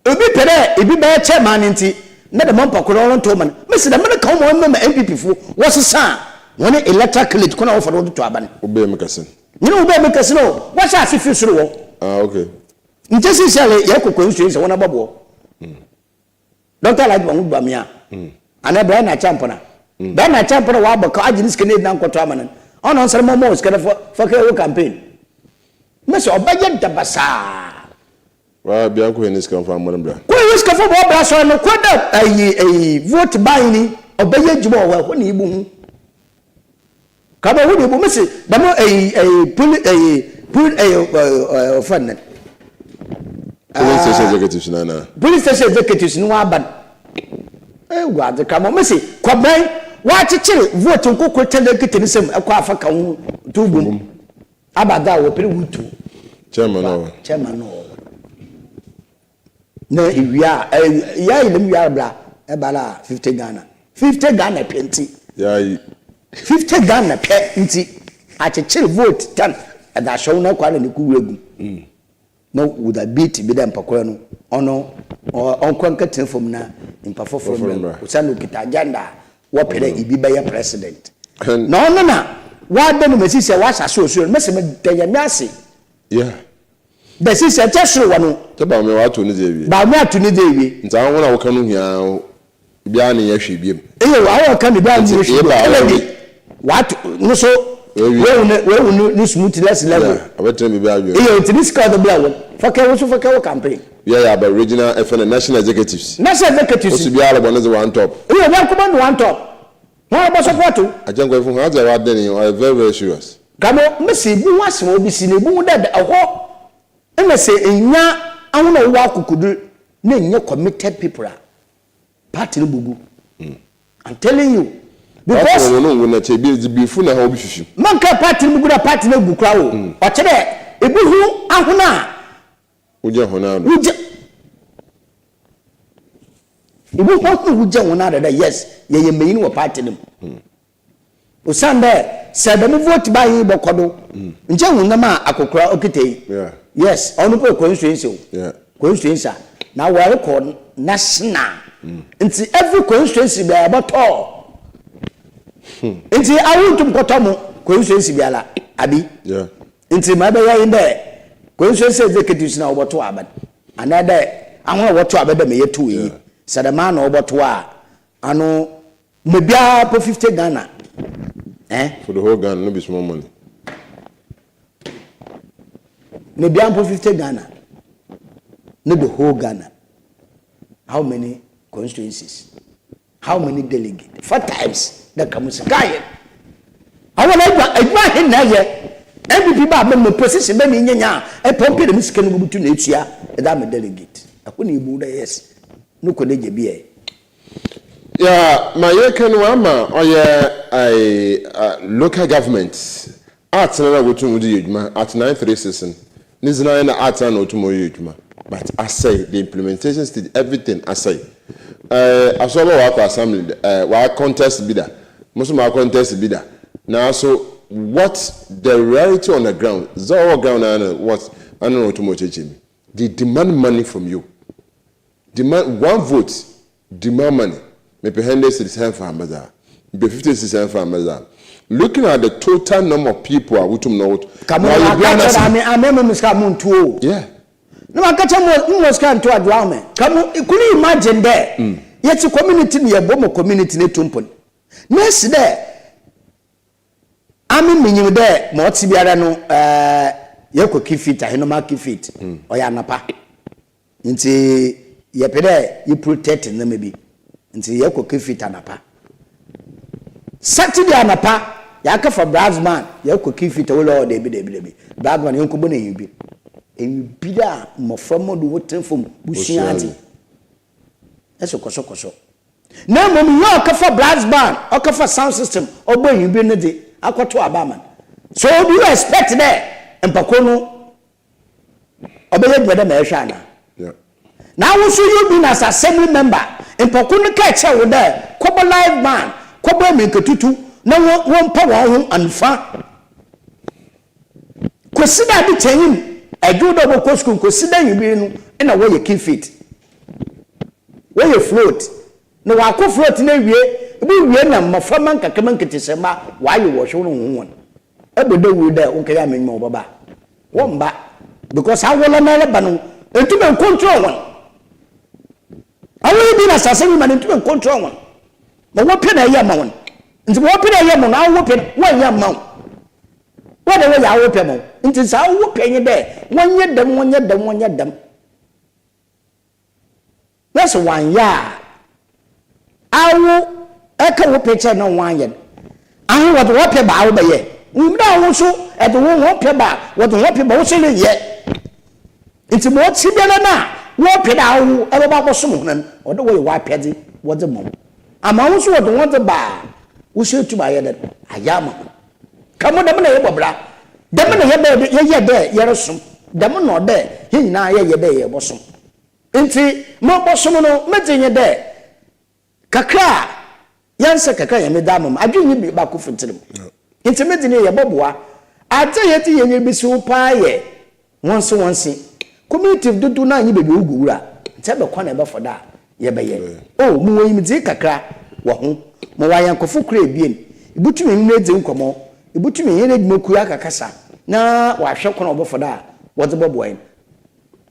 S2: Obi pɛ dɛ ibi bɛyɛ chairman no ntsi na dɛm ɔmpa kor no ɔrontow ma no. Mese dɛm no ka ho ma ɔma ma NPP fo wɔsesaa hɔn electoral college kwan a wɔfa do wɔdze to aba no.
S1: Wo bɛɛ mu kɛse no.
S2: Nyina wo bɛɛ mu kɛse no o, wɔhyɛ ase fi sor wɔ.
S1: Ah okay.
S2: Nkyɛ sesei yɛkɔ constituency a hɔn abɔboa. Doctor Alhaji Mahmood Bawumia anaa Brian Acheampong a. Brian Acheampong a ɔabɔ kaw agye ne sika no edzi na ankɔto ama no no, ɔno ɔnsan mma ɔmma wo sika no fa fa kɛyɛ wo campaign. Mese ɔbɛyɛ da basaa.
S1: Waa bia nkɔ hɛn sika mfa mmɔ no bra.
S2: Kɔ hɛn sika fa bɔ bra sɔr no kɔ dɛ ayi ayi vote ban ni ɔbɛyɛ edwuma wɔ hɔ ɛhɔ na ibohu. Kaba ɛhɔ na ibohu mese dɛm ayi ayi poli ayi poli ayi ɛɛ ɔfrɛ no dɛn.
S1: Polling station executives no anaa.
S2: Polling station executives no wɔaba no. Ewuradze kama mese kɔbɛn wɔakyekyere vote nkokor kyɛn dɛ ekita ne nsamu ɛkɔ afa ka ho to bom. Aba dza wɔpɛ dɛ wotu.
S1: Chairman no ɔwɔ.
S2: Chairman no ɔwɔ. Na ewia a yaayi dɛm wia bra ɛba la 50 Ghana. 50 Ghana pɛ ntsi.
S1: Yaayi.
S2: 50 Ghana pɛ ntsi akyekyer vote tan ɛdze ahyɛ wo na kɔ ara na ne ku wura gu. Na wodza beat bi dɛ mpakor no ɔno ɔnkɔ nkɛtsena famu na nyimpa fofor mbra osiandɛ okitsa agenda a wɔpɛ dɛ ibi bɛyɛ president. Na ɔno na ɔada no ma sisi a ɔahyɛ ase wɔ sor no, mese meda Nyame ase dɛ sisi a nkyɛ sor wɔ no.
S1: Nkyɛ Bawumia ɔato ne dze ewie.
S2: Bawumia ato ne dze ewie.
S1: Ntsi ahɔn a wɔka no hia Biara ne nyɛ hwee biom.
S2: Eyo awo ka ne biara ne nyɛ hwee biom. Kennedy wato no so wehu ne wehu ne ne smoothness level.
S1: Yeah, ɔbɛtena biribi adwene.
S2: Eyo nti ne sika ɔde bla wɔn. Fɔkɛ wo so fɔkɛ wo campaign.
S1: Bia yɛ aba regional ɛfɛ no national executives.
S2: National executives.
S1: Osi biara bɔ ne dze one top.
S2: Eyo biara kɔbɔ ne one top. Wɔn abɔ. Wɔbɔ support wo.
S1: Agyenkwa fo ho adze a wɔadan yi ɔyɛ very very serious.
S2: Kamo mese ibohu asɛm a obesi no ibohu dɛ ɛhɔ na sɛ ennya ahɔn a wɔwɔ akokodur na ennya committed people a party no bogu. I'm telling you
S1: Party
S2: because.
S1: no no ngu na kyɛ ebi edzibiefo na hɔn bi fifi.
S2: Mannka party no bogu na party no egu koraa o, ɔkyerɛ dɛ ibohu ahɔn a.
S1: Wogyina hɔn ano.
S2: Wogya ibohu ahɔn a wogyina hɔn ano dɛ yes yɛyɛ mbanyin wɔ party no mu. Osiandɛ sɛ dɛm vote buying yi bɔkɔ do, nkyɛ ihu ndzɛmba a akɔkora okitsa yi. Yes, ɔno mpo yɛ constituency o, constituency a na wɔrokɔ national ntsi every constituency biara yɛbɔtɔ. Ntsi awo nntum kɔtɔ mo constituency biara, abi? Ntsi ma ebɛyɛ nye dɛ constituency executives na wɔbɔtow aba no, anaa dɛ ahɔn a wɔtow aba dɛ ma yɛtow yi, sɛ dɛm ara na wɔbɔtow a, ano Ma biara po 50 Ghana eh.
S1: For the whole Ghana no be small money.
S2: Ma biara mpo 50 Ghana ne the whole Ghana how many constituencies how many delegate four times na ka mu sika yɛ awɔ na adwuma adwuma he na ɛyɛ NPP ba abɛn mu position bɛ ne nyanya a ɛpɔmpe dɛm sika no gubutu na etua ɛda ama delegate ɛho na ebu dɛ yes no kɔ ne gye bi ɛ.
S1: Yeah, ma yɛka no ama ɔyɛ ae local government atena na wotum dze yɛ edwuma at 936 no ne dzin ara na atena na otum ɔyɛ edwuma but asɛe the implementation stage everything asɛe eh, asɔrba wakɔ assembly da eh, wa contest bi da mo so ma contest bi da naaso what the reality on the ground dza ɔwɔ ground ara na what ano na otum ɔkyerɛkyerɛ mi they demand money from you. Demand one vote demand money mepɛ hundred cedis ɛnfa mbɛdze a mepɛ 50 cedis ɛnfa mbɛdze a looking at the total number of people a wotum na wɔto
S2: Ka mo
S1: na
S2: na
S1: ɔyɛ
S2: waka
S1: biara
S2: kyerɛ
S1: n'asɛm
S2: ame ame mo sika mo ntu o.
S1: Yeah.
S2: Na waka kyerɛ mo mo sika ntu adwoa ame. Ka mo could you imagine dɛ yɛtse community no yɛbɔ ma community no etu mpon. Na esi dɛ ame minyim dɛ ma ɔtse biara no eh yɛkɔ keep fit ahenoma keep fit ɔyɛ anapa. Ntsi yɛpɛ dɛ ye protect ndzɛmba bi ntsi yɛkɔ Kefit anapa. Saturday anapa yɛakɛfa brass band yɛkɔ Kefit a wole ɔɔ dabi dabi dabi brass band yɛnkɔbɔ no ewimbir. Ewimbir a mboframba do wɔtsena famu wosua adze. Ɛsɛ kɔsɔkɔsɔ. Na mbom nyia ɔkɛfa brass band ɔkɛfa sound system ɔbɔ ewimbir no dze akɔtow aba ama no. So do you expect dɛ mpakor no Ɔbɛyɛ adwuma dɛ ma ɛhwɛ anaa? Na wo so you being as assembly member, mpɔko no kaa kyerɛ wo dɛ kɔbɔ live band, kɔbɔ amirikatutu na wo wɔmpa wɔn ho anfa. Kwesi dɛ ade kyɛn ɛdwo dɛ ɔbɔkɔ sukuu nkosi dɛ anwummere no na wɔyɛ keep fit. Wɔyɛ float. Na wɔakɔ float no awie, bowie na mboframba nkakramba nketsesemba wɔayɛ wɔ hwew no ho hɔn. Ebɔ dawur dɛ wo nkɛyɛ ama enyim a wɔbɛba a, wɔmmba because awɔla no ara ba no nntum nncontrol hɔn. Awɔla bi na asase no ma no nntum nncontrol hɔn. Ma wɔpɛ na ɛyɛ ma hɔn. Ntsi ma wɔpɛ na ɛyɛ ma no, awo pɛ no wɔnnyɛ mma wo. Wɔn na wɔyɛ awo pɛ ma wo. Ntsi sɛ awo pɛ nye dɛ wɔnyɛ dɛm, wɔnyɛ dɛm, wɔnyɛ dɛm. Na sɛ wɔannyɛ a, awo ɛka wo pɛ kyerɛ na wɔannyɛ no, ahe wɔdze hɔn pɛ ba a wobɛyɛ? Nyim dɛ awo so ɛdze wo hɔn pɛ ba a, wɔdze hɔn pɛ ba wo so rennyɛ. Ntsi ma ɔtse biara no a wɔpɛ dɛ awo ɛbɛba abɔsom hɔn no, ɔwɔ dɛ wɔyɛ w'apɛdze wɔdze ma wo. Ama wo so wɔdze hɔn dze ba a, wo so etum ayɛ dɛn? Ayɛ ama hɔn. Ka mo dɛm na yɛbɔ bra, dɛm na yɛbɛyɛ dɛ yɛyɛ dɛ yɛrosom, dɛm na ɔwɔ dɛ hɛn nyina yɛyɛ dɛ yɛbɔsom. Ntsi mobɔsom no, medze nye dɛ, kakra a yɛnnsɛ kakra a Nyame dze ama me, adwen nnyi bi baako fi tsir mu. Ntsi medze nye yɛbɔboa. Adze a yɛdze hɛn enyi besi ho paa yɛ wɔnse wɔnse. Community dodow no ara nnyi beebi a wogu wura, ntsi ebɛ kwan na yɛbɛfa do a yɛbɛyɛ? Oh, mowɔ nyimdzee kakra wɔ ho. Mowɔ anyɛnkofo kor ebien, ibotum nye hɔn edzi nkɔmbɔ, ibotum nye hɛn edwumakuw akakasa na wɔahwɛ kwan a wɔbɛfa do a wɔdze bɔboa hɛn.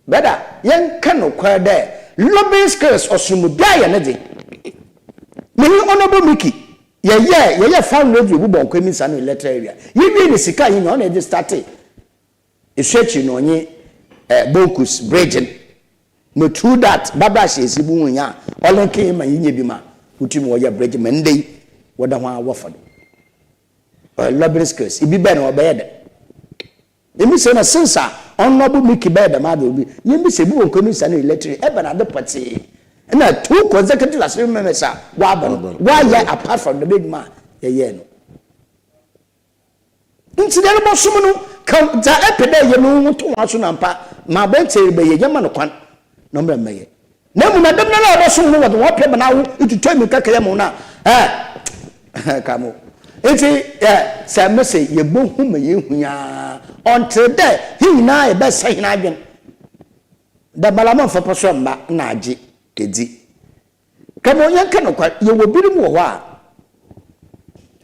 S2: Brother, yɛnka nokwar dɛ lobbying skills ɔsor mu biara yɛ ne dze. Menye Honourable Mickey yɛyɛɛ yɛyɛɛ farm radio bi bɔ Nkwemi Nsano electoral area. Yewiei no sika a yenya ɔno na yɛdze startee Esuakyir na ɔnye eh Bonkus bridge no. Na through that Barbara Ahyɛnse bi hu hɛn a ɔlinke hɛn ma yenya bi ma wotum wɔyɛ bridge ma ndɛ yi. Wɔda ho ara wɔfa do. Ɔyɛ lobbying skills. Ibi bɛn na ɔbɛyɛ dɛm. Emi sɛ na since a Honourable Mickey bɛyɛ dɛm adze obi yɛmbisa ebi wɔ nkɔmisa no electric ebɛn ade pɔtsee na two consecutive assembly members a wɔaba no wɔayɛ apart from dɛm edwuma a yɛyɛɛ no. Ntsi dɛ erobɔsom no ka dza epɛ dɛ eyɛ no ho to hɔn so na ampa ma aberantsɛ yi rebɛyɛ yɛma no kwan na ɔmbra mbɛyɛ. Na mbom na dɛm noara a wɔbɔsom no wɔdze hɔn pɛ bɛn awo etutu emirika kɛyɛ mo no a, eh, ka mo. Ntsi, eh, sɛ mese yebohu ma yehu yi ara, ɔnntse dɛ hɛn nyina yɛbɛsɛ hɛn adwen dɛ mbala mfa pɔsɔ mma na agye edzi. Ka mo, yɛnka nokwar, yɛwɔ binom wɔ hɔ a,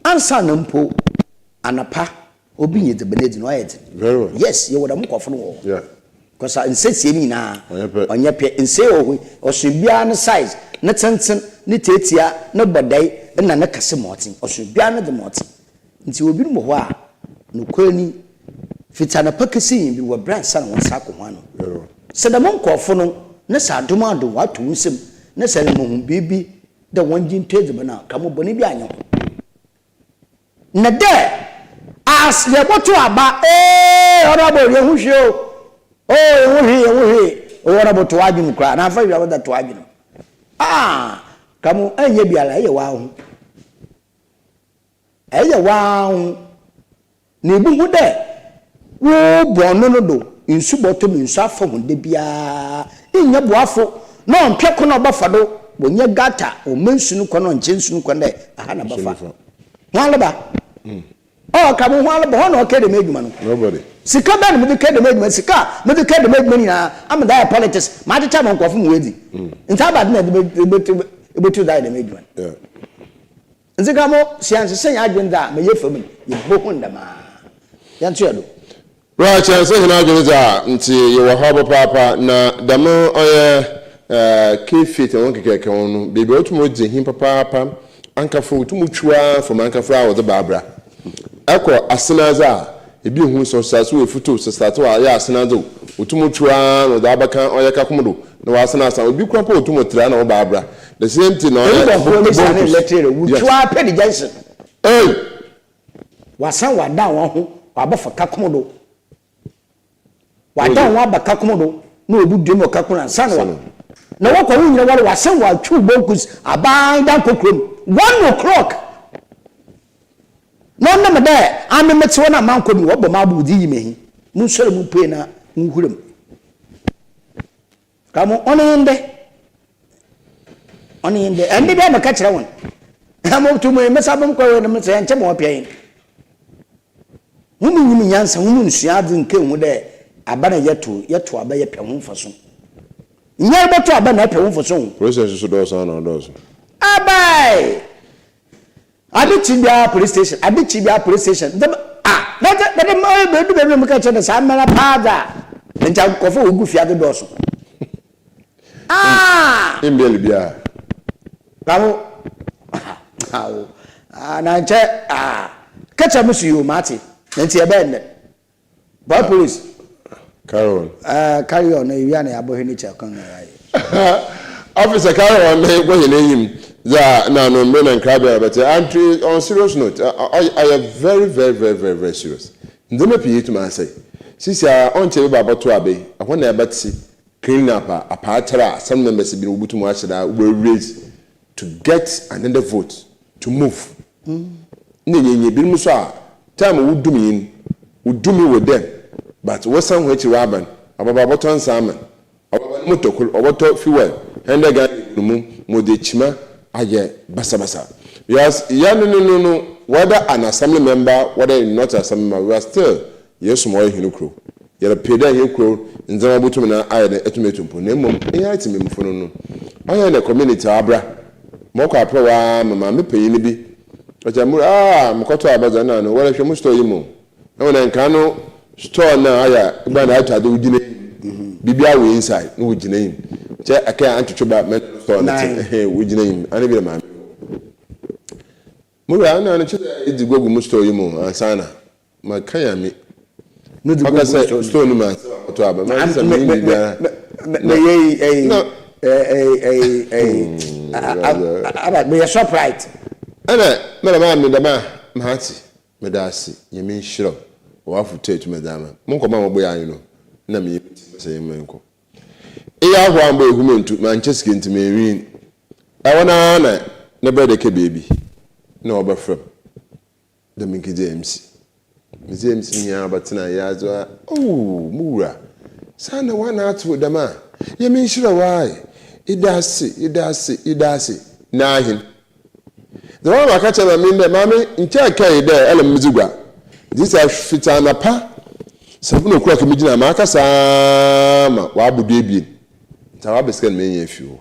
S2: ansaana mpo anapa Obi nya edziban edzi no ɔayɛ dzen.
S1: Very well.
S2: Yes, yɛwɔ dɛm nkorɔfo no wɔ hɔ.
S1: Yeah.
S2: Cause nsesie no nyinaa
S1: Ɔnnyɛ pɛ.
S2: ɔnnyɛ pɛ. Nse wɔ hɔ yi, ɔson biara ne size, ne tsentsen, ne tsiatsia, ne bɔdɛe na ne kɛse ma ɔtse. Ɔson biara ne dze ma ɔtse. Ntsi yɛwɔ binom wɔ hɔ a, nokwar ni, fitsi anapa kesi ewimbir wɔbrɛ ansaana hɔn nsa akɔ hɔn ano.
S1: Very well.
S2: Sɛ dɛm nkorɔfo no ne sɛ adom adom wɔato wo nsamu na sɛ erema hɔn biribi dɛ wɔngye ntɔ edziban a, ka mo bɔn biara nnyɛ ho. Na dɛ as yɛbɔto aba eeh honourable yɛnhu hwee o oh yɛnhu hwee yɛnhu hwee oh honourable to w'adwene mu koraa na afa hwee a wɔda to w'adwene mu ah ka mo ɛnyɛ biara ɛyɛ waa ho ɛyɛ waa ho na ebi hu dɛ wo bɔn no do nsu bɔtɔ mu nsu afa ho da biara nnyɛ boafo na ɔmpɛ kwan a ɔbɛfa do wɔnyɛ gutter ɔmma nsu no kwan ɔnkyɛ nsu no kwan dɛ aha na bɛfa Hwan reba? Oh, ka mo hwan reba? Hwan na ɔkɛ dɛm adwuma no?
S1: Nobody.
S2: Sika bɛn na mede kɛ dɛm adwuma? Sika a mede kɛ dɛm adwuma no nyinaa ama de ayɛ politics, makyekyɛ ama nkurɔfo ma wɔadi. Nti aba ade na ɛde bɛtu de ayɛ dɛm adwuma no?
S1: Yeah.
S2: Nti ka mo, sɛ yɛansesa yɛn adwene dze a, ma yɛfa mu no, yɛbɛhu no dɛm ara. Yɛnto yɛn do.
S1: Right, kyerɛ sɛ hɛn adwen dze a ntsi yɛwɔ haw papaapa na dɛm ɔyɛ K-Fit na hɔn kekɛkɛ ho no beebi a wotum dze hin papaapa ankafo wotum twuw ara from ankafo a wɔdze ba abra ɛkɔ asenadze a ebi hu sɛ ɔsatse wɔ efutu o sɛ satse wɔ ayɛ asenadze o wotum twuw ara na wɔdze abɛka ɔyɛ kakom do na wɔasen asan obi koraa mpo wotum tra na wɔba abra the same thing na ɔyɛ
S2: Eyi bɔ police ane
S1: bonkus
S2: lɛtere
S1: yes.
S2: wotwiw ara pɛ de junction.
S1: Ei!
S2: Wɔasan wɔadan hɔn ho wɔabɔfa kakom do. Wɔadan hɔn aba kakom do na woebu dua mu wɔ kakom do ansaana wa na wɔkɔ hɔn nyina wɔre wɔasan wɔatwew bonkus aban dan kɔ kurom 1:00 na ɔnam dɛ ame metse hɔ na mannkɔ bi no wɔbɔ m'abow dze yi m'ehi. Munsoɛr mumpue na munhura mu. Ka mo, ɔno nye ndɛ. Ɔno nye ndɛ. Ɛnde bi a meka kyerɛ wɔn. Mo tu mo mesa bom kɔ wɔ no sɛ nkyɛ mo ɔpɛ yɛn. Hom nyim nyansa, hom nsua adze nka ehu dɛ aba na yɛto, yɛto aba yɛpɛ ho mfaso. Nyɛ ebɔto aba na epɛ ho mfaso o.
S1: Process so dɔɔso ana ɔdɔɔso?
S2: Abae! Ade kye biara police station, ade kye biara police station. Nti ah, na na de ma edu baabi na meka kyerɛ no saa mmara paa dza a, nti nkurɔfo a wogu fiade dɔɔso. Ah!
S1: Mbɛl biara.
S2: Awo, awo, ah, na nkyɛ ah, kɛkyɛ mo so yi o, mate. Na nti ɛbɛyɛ nnɛ. Boy police.
S1: Carry on.
S2: Uh, carry on. Ewia na yɛabɔ hwɛ nature kan na yɛayɛ.
S1: Officer carry on na yɛkɔ hɛn enyim dza na no mber na nkrabea bɛtse. And on serious note, ɔyɛ very very very very very serious. Ndzɛmba pii etum asɛe. Sisi a ɔnnkyɛr bi ba abɔto aba yi, ɛhɔ na ɛbɛtse clean up a apaatar a assembly members binom wobotum ahyɛ da wɔ raise to get another vote to move nna yenya binom so a time wodum hɛn wodum wɔ dɛm but wɔsan hɔn ekyir wɔaba no ɔbɛba ɔbɔtɔ nsa ama no ɔbɛba no motor kor ɔbɔtɔ fuel hundred Ghana egu no mu ma ɔdze ekyima ayɛ basabasa because yɛn no no no whether an assembly member whether not assembly member we are still Yɛsom ɔyɛ hɛn kurow. Yɛrepɛ dɛ hɛn kurow ndzɛmba botum na ayɛ dɛn etum etu mpon na mbom hɛn tsemammufo no no ɔyɛ na community abra. Mɔkɔ aprɛw ara ma maame panyin bi ɔkyɛ mo ah mokɔtɔ aba dza nna no wɔrehwɛ mo store yi mu o. Ehu dɛ nkaa no store no a ayɛ a ebɛn na atɔ adze wogyina enyim biribiara wɔ inside na wogyina enyim kyɛ ɛkɛ antwetwe ba mɛ store no tse ɛhɛn wogyina enyim ana bi dɛ maame mo wura nna no kyerɛ dɛ edzi gua gu mo store yi mu ansaana Maka Nyame. Ɔka sɛ store no mu ansa na ɔtɔ aba. Ma sɛ me biribiara.
S2: Meyɛ yi ɛyi ɛyi ɛyi ɛyi aba meyɛ shoprite.
S1: Ɛna mɛda maa me dɛm a maate. Meda ase, Nyame nhyira wo wɔ w'afotu a etum dze ama me. Mo nkɔmbɔ a mobɔ yi anyi no, nna menye me tsir sɛ yɛmma nkɔ. Eyɛ ahoa ammbɔ ehum enntu, mannkyɛ sika ntsi mennwin. Ɛhɔ no ara na ne brɛda kɛ beebi na ɔbɛfrɛ me dɛ minkedzi MC. Medze MC no nyinaa bɛtsena yɛadze a, oh mo wura, saa na woana atse wo dɛm a? Nyame nhyira wo ae, eda ase, eda ase, eda ase. N'ahen. Dza ɔama aka kyerɛ Maame nye dɛ, Maame, nkyɛ ɛkae dɛ ɛla medzi gua. Ntsi sɛ fitsi anapa seven o'clock migyina a, makasa ara ma ɔabɔ duebien. Ntsi awɔaba sika na menya efi hɔ.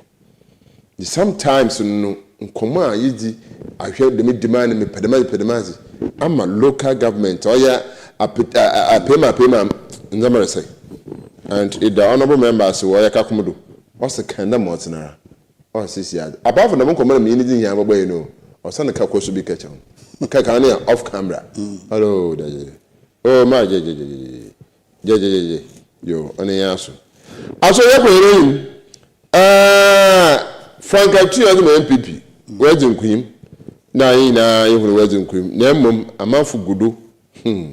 S1: Ntsi sometimes no, nkɔmbɔ a yedzi ahwɛ dɛm demand no, mepɛ dɛm adze, mepɛ dɛm adze ama local government a ɔyɛ apeema apeema ndzɛmba resɛe. And eda honourable member ase wɔ ɔyɛ kakom do, ɔse kan dɛ ma ɔtse no ara. Ɔnnsisi adze. Apart from dɛm nkɔmbɔ na menye no dzi nyinaa bɔbɔ yi no, ɔsan ka kɔ so bi kɛkyɛ ho. Ɔka kan no yɛ off camera. Hello, gyɛgyɛgyɛ. Oh, my gyɛgyɛgyɛgyɛ. Gyɛgyɛgyɛgyɛ. Yo, ɔno yɛ aso. Aso yɛkɔ hɛn enyim. Ɛɛɛ, Frank Atua dze ma NPP, oedzi nkunyim. Na hɛn nyinaa yehu no oedzi nkunyim. Na mbom amanfo gu do, hmm,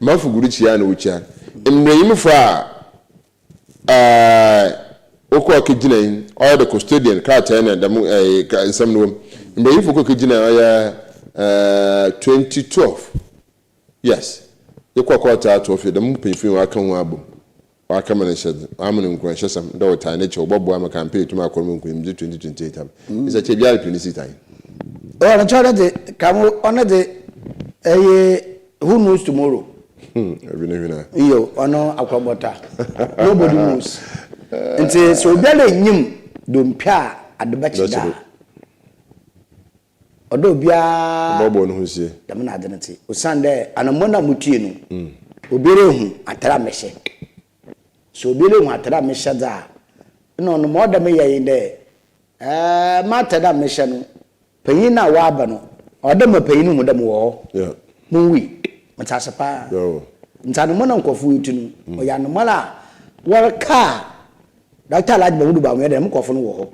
S1: amanfo gu do kyia na wokyia. Mbranyimfo a Ɛɛ, wokɔɔ kegyinae, ɔyɛ the custodian krataa na dɛm ɛɛ nsɛm no wɔ mu. Mbranyimfo kɔɔ kegyinae ɔyɛ ɛɛ 2012. Yes. Yɛkɔɔ kɔɔt ato ɔfɛ dɛm mpanyimfo yi wɔaka ho abom. Wɔaka ma no hyɛ wɔama no nkuranhyɛsɛm dɛ ɔtaa n'ekyir ɔbɔboa ma campaign etum akɔ no ma nkunyimdzi 2028 aba. Isa kyɛ biara pii no si tan.
S2: Ɔno kyɛ ɔno dze ka mo ɔno dze ɛyɛ who knows tomorrow.
S1: Hmm, hwene hwene.
S2: Iyo, ɔno akorɔbɔta. Nobody knows. Nti sɛ obiara enyim dompe a ade bɛkye da a, ɔdɛ obiara
S1: Ɔbɔbɔ no ho sie.
S2: Dɛm na adze no tse. Osiandɛ anamɔn a mutue no, obiara ehu atar a mehyɛ. Sɛ obiara ehu atar a mehyɛ dze a, nna ɔno ma ɔwɔ dɛ meyɛ nye dɛ, ɛɛ, m'atar a mehyɛ no, Panyin no a ɔaba no, ɔwɔ dɛ ma panyin no hu dɛ mowɔ hɔ. Munnwui. Metse ase paa. Ntsi anoma no a nkorɔfo rutu no, ɔyɛ anoma a wɔrekaa Doctor Alhaji Mahmudu Bawumia dɛ dɛm nkorɔfo no wɔ hɔ.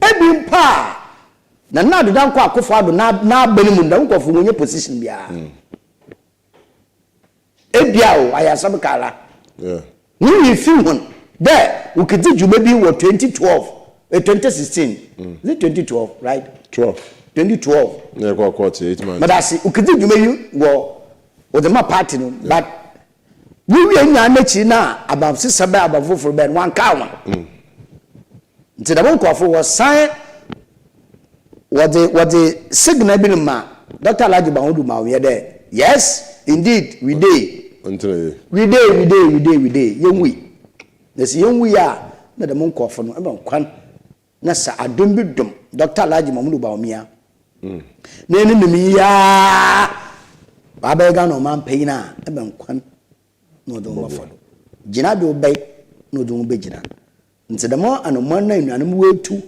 S2: Ebi mpo a, Nana Addo Dankwa Akufo-Addo n'aban mu no, dɛm nkorɔfo no wonnya position biara. Ebia o, ayɛ asɛm ka ara. Ne werɛ fi hɔn dɛ wokedzi dwuma bi wɔ 2012, eh, 2016. Is it 2012, right?
S1: 12.
S2: 2012.
S1: Na yɛkɔɔ court 8 months.
S2: Meda ase. Wokedzi dwuma yi wɔ wɔdze ma party no, but wowie nyinaa n'ekyir na abansesa bɛn aban fofor bɛn no, wɔannkaa hɔn. Ntsi dɛm nkorɔfo wɔsan wɔdze wɔdze signal bi rema Doctor Alhaji Bahudu Bawumia dɛ yes indeed we dey we dey we dey we dey we dey yennwui. Na sɛ yennwui a nna dɛm nkorɔfo no ebɛn kwan na sɛ adom bi dom Doctor Alhaji Mahmudu Bawumia na enenam yi ara ɔabɛyɛ Ghana ɔmampanyin a ebɛn kwan na ɔdze hɔn bɛfa do? Gyinabew bɛn na ɔdze hɔn begyina? Ntsi dɛm anamɔn no a enuanom woetu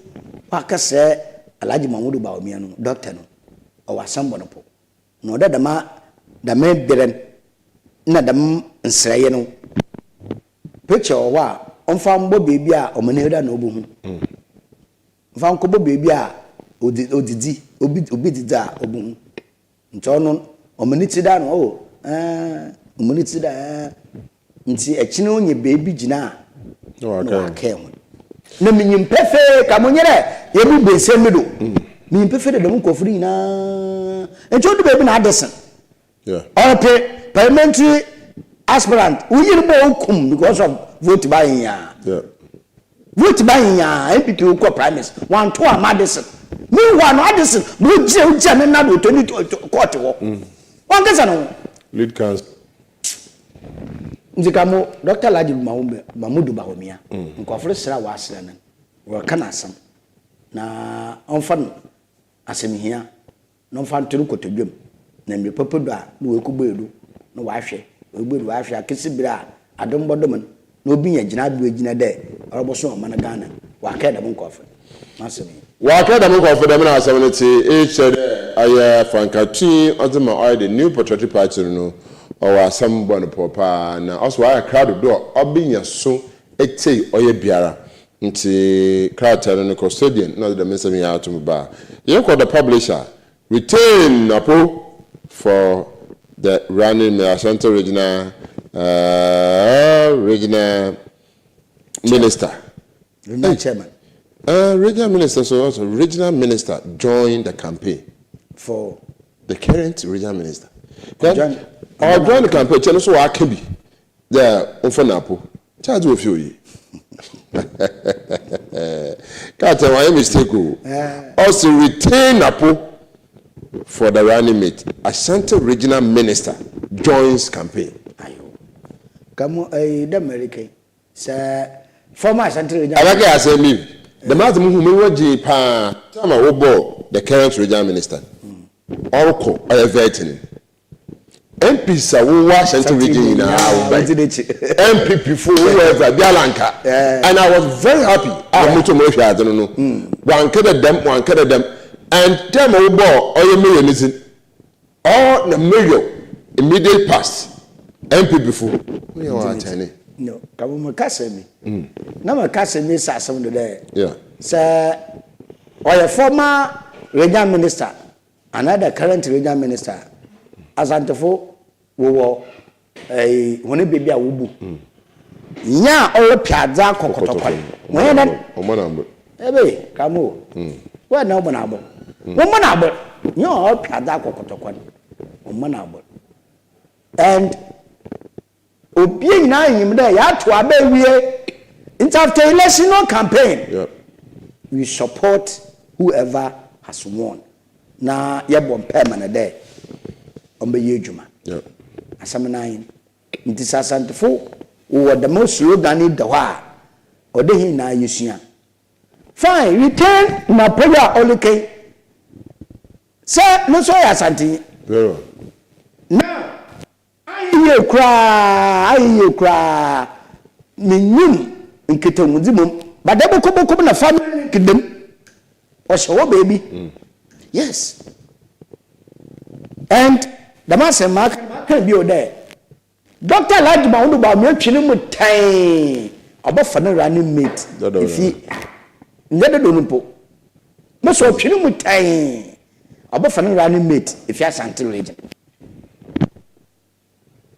S2: wɔakɛsrɛ Alhaji Mahmudu Bawumia no, Doctor no, ɔwɔ asɛm bɔ no po. Na ɔwɔ dɛ dɛm dɛm ber no nna dɛm nserɛyi no, picture wɔ hɔ a ɔmfa mbɔ beebi a ɔman na obohu. Ɔmfa nkɔbɔ beebi a odzidzi, obi obi dzidzi a obohu. Ntsi ɔno ɔma ne tsir do ano oh eh, ɔma ne tsir do eh. Ntsi akyi no onya beebi gyina a na ɔakae hɔn. Na minyim pefee, ka mo nye dɛ yebubu nsɛm bi do. Minyim pefee dɛ dɛm nkorɔfo no nyina, nkyɛ odu beebi na Addison, ɔrepe parliamentary aspirant, wo yer bɔ wo kum because of vote buying a. Vote buying a, NPP wokɔ primaries, wɔanntow amma Addison. Meanwhile no Addison na ogyina ogyina ne nan do wɔ 20 court hɔ. Ɔannkasa no ho.
S1: Lead counsel.
S2: Ndze ka mo Doctor Alhaji Mahmudu Bawumia, nkorɔfo resera a wɔasera no no, wɔreka n'asɛm na ɔmfa no asɛm hia na ɔmfa nto no kotodwe mu, na mber papa du a na oekobue do na ɔahwɛ, oebue do ɔahwɛ akesi ber a adom bɔdom no na obi nya gyinabew egyina dɛ ɔrobɔsom ɔman Ghana no, ɔakɛyɛ dɛm nkorɔfo no. M'asɛm nye.
S1: Wɔakɛyɛ dɛm nkorɔfo dɛm na asɛm no tse, iyi kyerɛ dɛ ɔyɛ frankatui ɔdze ma ɔyɛ the New Patriotic Party no ɔwɔ asɛm bɔ no pɔw paa na ɔse ɔayɛ krado dɛ ɔbenya so etsie ɔyɛ biara ntsi krataa no no custodian na ɔdze dɛm nsɛm yi ato mu ba. Yɛkɔ the publisher. Retain Napo for the running mate, Ashanti Regional Regional Minister.
S2: Regional Chairman.
S1: Regional Minister, so also Regional Minister joined the campaign.
S2: For?
S1: The current Regional Minister. Then, or join the campaign, kyɛ no so waka bi dɛ ɔmfa Napo. Charge wɔ fie oyi. Kaa kyɛ wayɛ mistake o. Also retain Napo for the running mate. Ashanti Regional Minister joins campaign.
S2: Ayo. Kamu ɛyi dɛ America sɛ former Ashanti Regional.
S1: Abɛka yɛ asɛm bi. Dɛm adze mu hu mi wɔ gye paa. Time a wobɔ the current regional minister. Ɔrekɔ ɔyɛ vetting. MPs a wowɔ Ashanti Region nyinaa
S2: wɔ
S1: ba. NPP fo wowɔ ɛfɛ bi alanka. And I was very happy. A mo to mo hwɛ adze no. Wanka dɛ dɛm, wanka dɛ dɛm. And time a wobɔ ɔyɛ mayor ne sin. All the mayor immediate past NPP fo. Woyɛ wɔn atɛne.
S2: No, kamu mo kasa mi. Na mo kasa mi sa asɛm do dɛ. Sɛ ɔyɛ former regional minister anaa the current regional minister, Asantefo wowɔ ɛyi wɔn beebi a wobu. Nya a ɔwɔ piadza kɔkɔtɔkɔ. Wɔn yɛ dɛ.
S1: Ɔmɔ na mbɔ.
S2: Ebe kamu. Wɔn na ɔmɔ na abɔ. Wɔn na abɔ. Nya a ɔwɔ piadza kɔkɔtɔkɔ. Ɔmɔ na abɔ. And obi nyinaa nyim dɛ yɛato aba ewie nti after election, no campaign. We support whoever has won na yɛbɔ mpɛɛ ma no dɛ ɔmbɛyɛ adwuma. Asɛm no ahen nti sɛ Asantefo wowɔ dɛm slogan yi da hɔ a ɔde hin nyinaa yɛsua fine retain Napo yi a ɔleke sɛ no nso ɔyɛ Asantenyi.
S1: Very well.
S2: Now ayɛ koraa, ayɛ koraa, menyim nketahudzi mom bada bokoboko na family kedem ɔhyɛ hɔ baabi. Yes, and dɛm asɛm maka bio dɛ Dr. Alhaji Mahmudu Bawumia twi ne mu tɛn ɔbɛfa ne running mate.
S1: Dodo.
S2: Efi nyɛ dodo no mpo mo sɛ ɔtwi ne mu tɛn ɔbɛfa ne running mate efi Asante Region.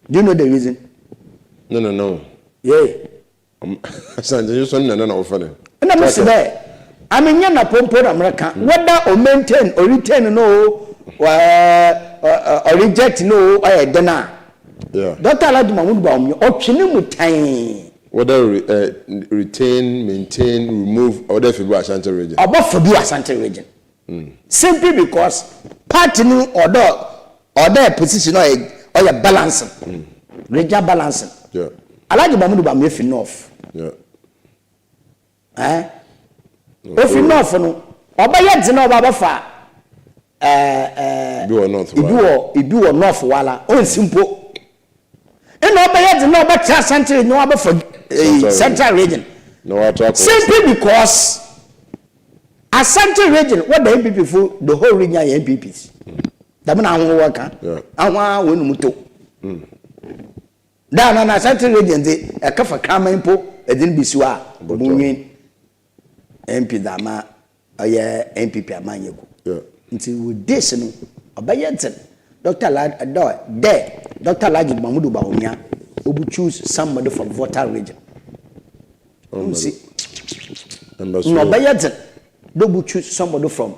S2: Do you know the reason?
S1: No.
S2: Yeah.
S1: Asante yi sɔ nana na wɔfa no.
S2: Ɛna mo si dɛ ame nyɛ na pompo na mmerɛka whether o maintain o retain no o ɔ reject no o ɔyɛ den a Dr. Alhaji Mahmudu Bawumia ɔtwe ne mu tɛn.
S1: Whether retain, maintain, remove, or whether fi bu Ashanti Region.
S2: Ɔbɛfa bi wɔ Asante Region simply because party no ɔdɔ ɔdɔ position ɔyɛ balancing, regional balancing. Alhaji Mahmudu Bawumia fi north. Ofi north no ɔbɛyɛ dze na ɔba abɛfa ɛɛ ɛɛ
S1: Ibi wɔ north.
S2: Ibi wɔ, ibi wɔ north wala ɔnsi mpo ɛna ɔbɛyɛ dze na ɔbɛtena Asante Region na ɔbɛfa
S1: Central.
S2: Central Region.
S1: Na wato akɔ.
S2: Simply because Asante Region wɔda NPP fo, the whole region yɛ NPPs dɛm na ahoɔ wɔka. Ahoɔ a wɔn num to daa na Asante Region de ɛka fa kraman mpo ɛde no bi si hɔ a ɔmo nwin MP dze ama ɔyɛ NPP amanyɛ ko. Nti with this no ɔbɛyɛ dzen Dr. Alhaji dɔ dɛ Dr. Alhaji Mahmudu Bawumia obu choose somebody from Volta Region nsi
S1: Ɛmbɛ
S2: na ɔbɛyɛ dzen dɛ obu choose somebody from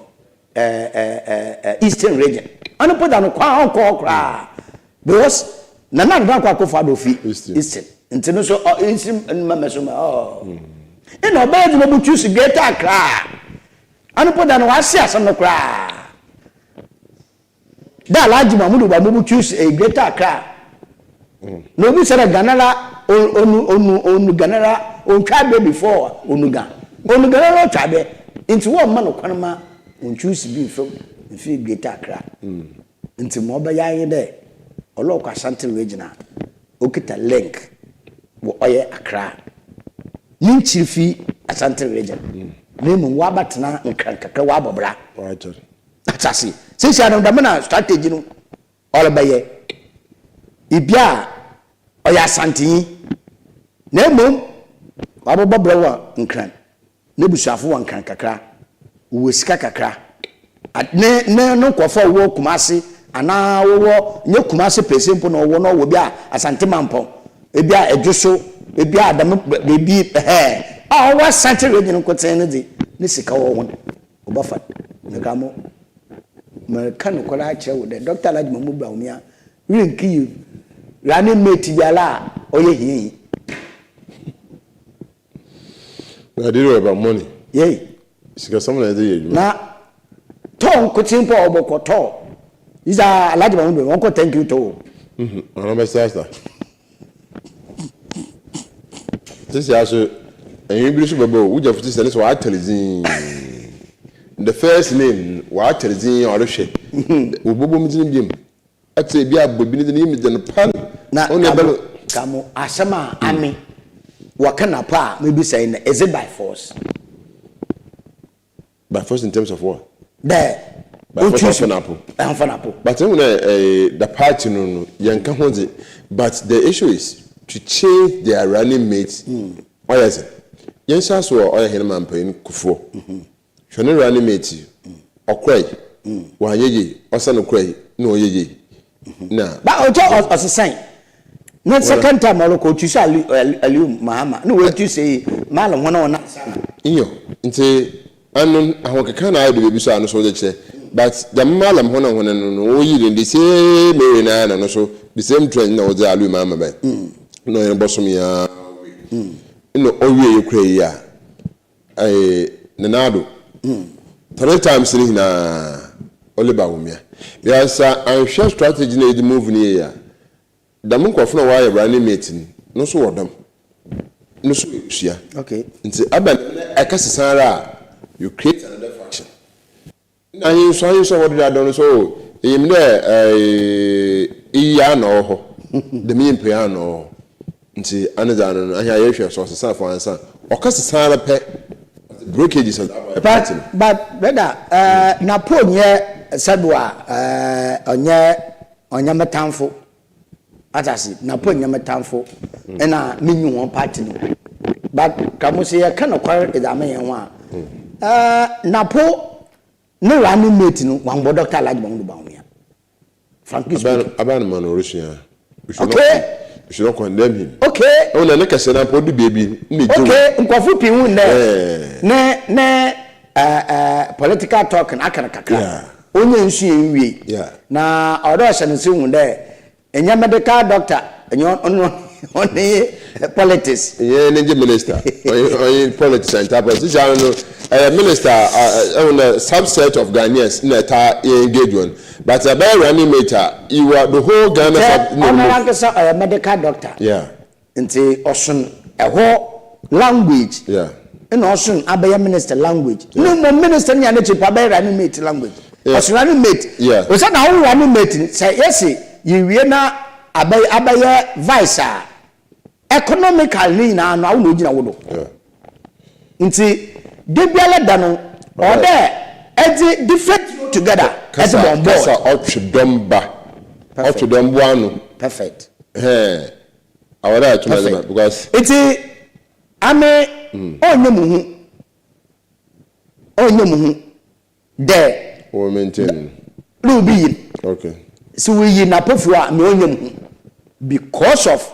S2: Eastern Region. Ɔno po da no kwan ɔnkɔ hɔ koraa because Nana Addo Dankwa Akufo Addo fi
S1: Eastern.
S2: Eastern nti no so ɔ Eastern mmɛmɛ so ma ɔ ɛna ɔbɛyɛ dzen obu choose Greater Accra. Ɔno po da no wase asɛm no koraa da Alhaji Mahmudu Bawumia obu choose Greater Accra na obi sɛ dɛ Ghana onu onu onu Ghana ontwa abɛ before onuga onu Ghana na ɔtwa abɛ nti wɔn mma no kwan ma on choose bi nfam nfi Greater Accra. Nti ma ɔbɛyɛ anyi dɛ ɔlɔɔkɔ Asante Region a okita link wɔ ɔyɛ Accra ne nkyiri fi Asante Region na emu wabatena Nkran kakra wabɔ bra.
S1: Wakyɛ.
S2: Asase sisi anam dɛm na strategy no ɔrebɛyɛ ibi a ɔyɛ Asantenyi na emom wabɔbɔ brɛ wɔ Nkran n'ebusuafo wɔ Nkran kakra, wɔ sika kakra. Ne ne no nkorɔfo a wɔwɔ Kumasi anaa wɔwɔ nyɛ Kumasi pɛsɛ mpo na ɔwɔ na ɔwɔ bi a Asante Mampɔn, ebi a Edwoso, ebi a dɛm beebi ɛhɛɛ a ɔwɔ Asante region nkotsee no dze ne sika wɔ hɔn wɔbɛfa no. Meka mo mereka nokwar akyerɛ wo dɛ Dɔkta Alhaji Mahmood Bawumia rinnkeyi running mate biara a ɔyɛ hiahi.
S1: Na ade reba money.
S2: Yei.
S1: Sikasɛm na yɛde yɛ adwuma.
S2: Na tɔɔ nkotsee mpo a ɔbɔkɔ tɔɔ. Yi dza Alhaji Mahmood Bawumia ɔnkɔ thank you tɔɔ o.
S1: Mhm, ɔno bɛsɛ asa. Sisi aso ɛnwi bi so bɛbɔ o, wogya fiti sɛ ne sɛ wɔatɛre dzinn. The first name wɔatɛre dzinn a ɔrehwɛ. Wɔbɔbɔ mu dzin biom. Ɔtse ebi abɔ bi ne dzin iyi medze no pan.
S2: Na ka mo ka mo asɛm a ame wɔka na pa a mebisa yi no is it by force?
S1: By force in terms of what?
S2: Dɛ
S1: By force ɔmfa no apo.
S2: Ɔmfa no apo.
S1: But ehu dɛ eh, the party no no yɛnka ho dze but the issue is to change their running mate ɔyɛ dzen. Yɛnhyɛ ase wɔ ɔyɛ hɛn mampanyin Kufuor. Hwɛ no running mate yi, ɔkɔe, ɔannyɛ yie, ɔsan kɔe na ɔyɛ yie na.
S2: Ba ɔkyɛ ɔsesae ne second time ɔrokɔ ɔtu sɛ Aliu Mahama na oetu sɛ yi Mallam hɔn a wɔnam sana.
S1: Nyew, ntsi ano ahokeka na ayɛ do beebi so a no so wɔdze kyerɛ but dɛm Mallam hɔn a hɔn no no woyii no the same area no ara na no so the same trend na wɔdze Aliu Mahama bae na ɔnye no bɔsom yi ara nna owiei koraa yi a Ɛɛ Nana Addo, 3 times no nyinaa only Bawumia. Because sɛ annhwɛ strategy na yɛdze move no yie a, dɛm nkorɔfo no a wɔayɛ running mate no, no so wɔ dɔm, no so wɔ ebusua.
S2: Okay.
S1: Ntsi aba no dɛm na ɛkɛsesa ara a, you create another faction. Nna ahensu ahensu a wɔdeda do no so o, inyim dɛ iyi ara na ɔwɔ hɔ, dɛm nyimpa yi ara na ɔwɔ hɔ. Ntsi ano dze ano no, ahɛn a yɛhwɛ sɛ ɔsesa fo ansa a, ɔkɛsesa ara pɛ, ɔdze breakages ɔdze aba
S2: party no. But brother, Napo nnyɛ sɛdo a ɔnnyɛ ɔnnyɛ me tamfo. Wate ase? Napo nnyɛ me tamfo, nna minnyi hɔn party no mu. But ka mo sɛ yɛka nokwar dze ama hɛn ho a, eh, Napo ne running mate no, ɔammbɔ Doctor Alhaji Mahmood Bawumia. Frankly speaking.
S1: Aban no ma no orusua. We should
S2: Okay.
S1: not, we should not condemn him.
S2: Okay.
S1: Ɛwɔ na ne kɛse na mpo ɔdu beebi na egye
S2: Okay, nkorɔfo pii hun dɛ ne ne eh, eh, political talk no aka no kakra.
S1: Yeah.
S2: Onnya nnsuae nnwiei.
S1: Yeah.
S2: Na ɔwɔ dɛ ɔhyɛ no nsew hu dɛ nnyɛ medical doctor nye ɔno ɔne politics.
S1: Nnyɛ ne gye minister, ɔnye ɔnye politics and type of sisi ano no ɛyɛ minister a ɛhu dɛ subset of Ghanaians na ɛtaa engage wɔn but ɛbɛyɛ running mate a you are the whole Ghana
S2: Sɛ
S1: sub na
S2: ɔno
S1: ɔmo.
S2: ankasa ɔyɛ medical doctor.
S1: Yeah.
S2: Ntsi ɔson ɛhɔ language
S1: Yeah.
S2: nna ɔson abɛyɛ minister language. No mbom minister no nya n'ekyir mpo abɛyɛ running mate language.
S1: Yeah.
S2: Ɔson running mate.
S1: Yeah.
S2: Osiandɛ awo running mate no sɛ yɛse yewie na abɛ abɛyɛ vice a, economical ne nyinaa no awo na ogyina wo do.
S1: Yeah.
S2: Ntsi da biara da no ɔwɔ dɛ edze different people together edze
S1: Kasa
S2: bɔ on board.
S1: kasa ɔtwe dɔm ba.
S2: Perfect.
S1: Ɔtwe dɔm boa ano.
S2: Perfect.
S1: Hɛn. Awɔ dɛ atum adze ba
S2: Perfect.
S1: because.
S2: Ntsi ame ɔnnyɛ mo hu ɔnnyɛ mo hu dɛ.
S1: Wɔ maintain
S2: no. Dɛ obi yi no.
S1: Okay.
S2: Sɛ woyi n'apɔfoɔ a me ɔnnyɛ mo hu because of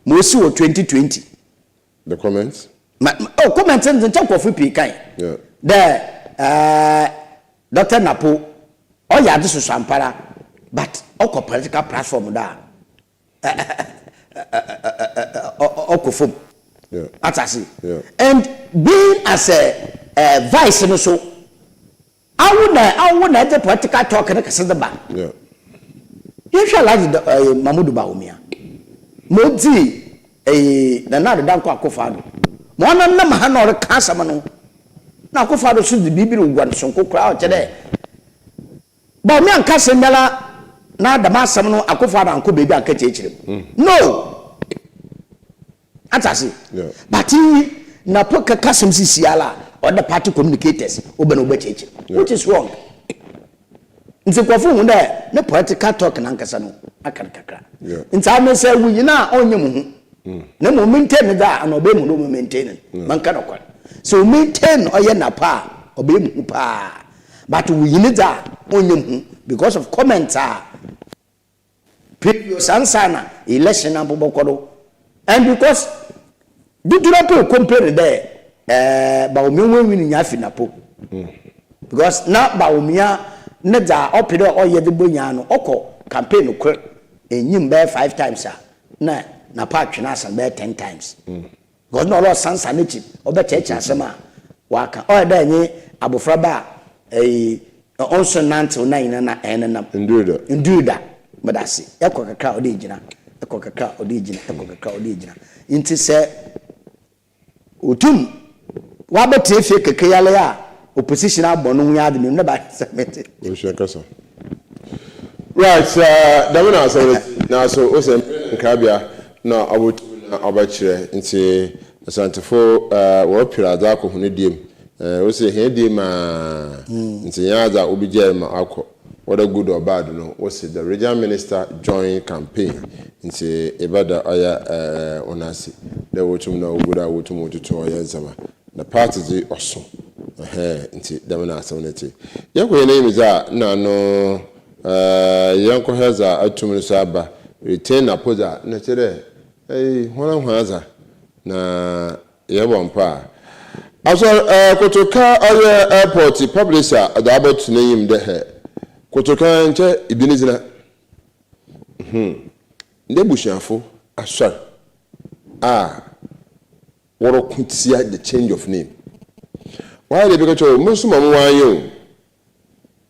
S2: ma osi wɔ 2020.
S1: The comments?
S2: Ma, ma oh comment no dze nkyɛ nkorɔfo pii kae
S1: Yeah.
S2: dɛ eh, Doctor Napo ɔyɛ adze soso ampara but ɔkɔ political platform do a ɔkɔ fam.
S1: Yeah.
S2: Ate ase?
S1: Yeah.
S2: And being as a, a vice no so, awo na awo na ɛde political talk no kɛse de ba.
S1: Yeah.
S2: Yɛhwɛ Alhaji ɛɛ Mahmudu Bawumia. Ma odzi ɛɛ Nana Addo Dankwa Akufo-Addo. Ma ɔnenam ha na ɔreka asɛm no. Na Akufo-Addo so dze biribi roguan sonko koraa ɔkyerɛ dɛ Bawumia annka asɛm biara na dɛm asɛm no Akufo Addo annkɔ beebi annkɛkyerɛkyerɛ mu. No! Atse ase? But iyi na po kɛka asɛm sisiara a, ɔwɔ dɛ party communicators woba na wɔbɛkyerɛkyerɛ mu, which is wrong. Ntsi nkorɔfo hu dɛ ne political talk nankasa no aka no kakra. Ntsi ame sɛ woyi no a ɔnnyɛ mo hu. Na mbom maintain no dze a, ana ɔbɛyɛ mo hu dɛ ɔmo maintain no. Menka nokwar. Sɛ o maintain ɔyɛ Napa a, ɔbɛyɛ mo hu paa. But woyi ne dze a ɔnnyɛ hu because of comment a previous ansaana election no mpo bɔkɔ do and because dodoɔ mpo complain dɛ ɛɛ Bawumia wɔnwin nya afi Napo because na Bawumia ne dza ɔpɛ dɛ ɔyɛ de bɔ nyaa no, ɔkɔ campaign kor enyim bɛyɛ five times a, na Napo atwe no asan bɛyɛ 10 times because na ɔlɔ sansa n'ekyi ɔbɛkyerɛkyerɛ asɛm a waka, ɔyɛ dɛ nye abofraba a ɛyi ɔnso nantew na nyina na ɛnenam.
S1: Nduru da.
S2: Nduru da mɛda ɛkɔ kakra a ɔde gyina, ɛkɔ kakra a ɔde gyina, ɛkɔ kakra a ɔde gyina. Nti sɛ otum wabɛtena fie keke yale a opposition abɔ no ho yɛ ade mi ne ba sɛ mete.
S1: Osua kasa. Right, dɛm na asɛm no na so o sɛ nkrabea na ɔbɛtum na ɔbɛkyerɛ. Nti Asantefo wɔrepere adze akɔ ho diem, o sɛ hɛn diem a nti yɛn adze a obi gyae ma akɔ, whether good or bad no, wɔsi the regional minister join campaign nti ebɛda ɔyɛ ɔno ase dɛ wɔtum na ogu do a wɔtum wɔtutu ɔyɛ nsɛm na party dze ɔso ɛhɛn. Nti dɛm na asɛm no te. Yɛkɔ yɛn anim dze a na no yɛnkɔhwɛ dza atum no so aba retain na poza na kyerɛ dɛ ɛyi hɔn ho adza na yɛbɔ mpa a asɔr Kotoka ɔyɛ airport publisher ɔdze abɔto n'enyim dɛ hɛ Kotoka nkyɛ ebi ne gyina n'ebusuafo asɔr a wɔreko tia the change of name. Wɔayɛ de bi kɛkyɛ o mo nso ma mo wanyɛ o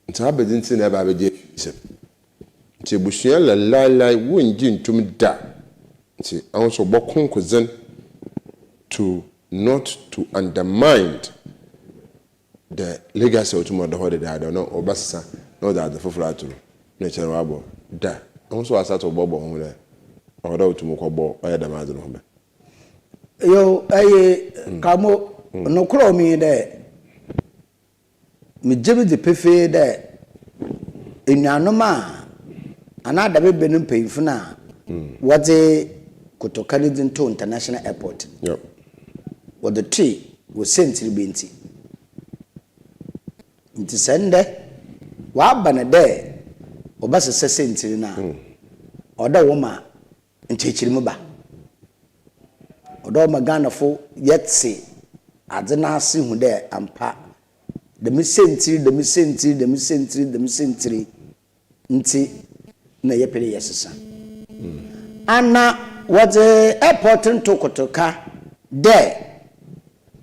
S1: nti abɛdze nti na ɛba abɛgye efi nsɛm nti ebusua lalaalae wongye ntom da nti ahun nso bɔko nkodzen to not to undermine the legacy a otum ɔda hɔ dedaada na ɔbɛsesa na ɔde ade foforɔ ato no na ɛkyɛn wabɔ da ahun nso asate ɔbɔbɔ ho dɛ ɔwɔ dɛ otum kɔbɔ ɔyɛ dɛm adze no ho bɛ.
S2: Yo, ɛyɛ kamo nokorɛ mi dɛ megye me dze pefee dɛ enuanom a anaa dabe no mpanyinfo no a wɔdze Kotoka no dzi to international airport wɔde toe wɔ sɛntiri bi nti. Nti sɛ ndɛ waba no dɛ wɔbɛsesa sɛntiri no a, ɔdɛ wɔma nkyerɛkyerɛ mu ba, ɔdɛ wɔma Ghanafo yɛte adze n'ase hu dɛ ampa dɛm sɛntiri, dɛm sɛntiri, dɛm sɛntiri, dɛm sɛntiri nti na yɛpɛ dɛ yɛsesa ana wɔdze airport nto Kotoka dɛ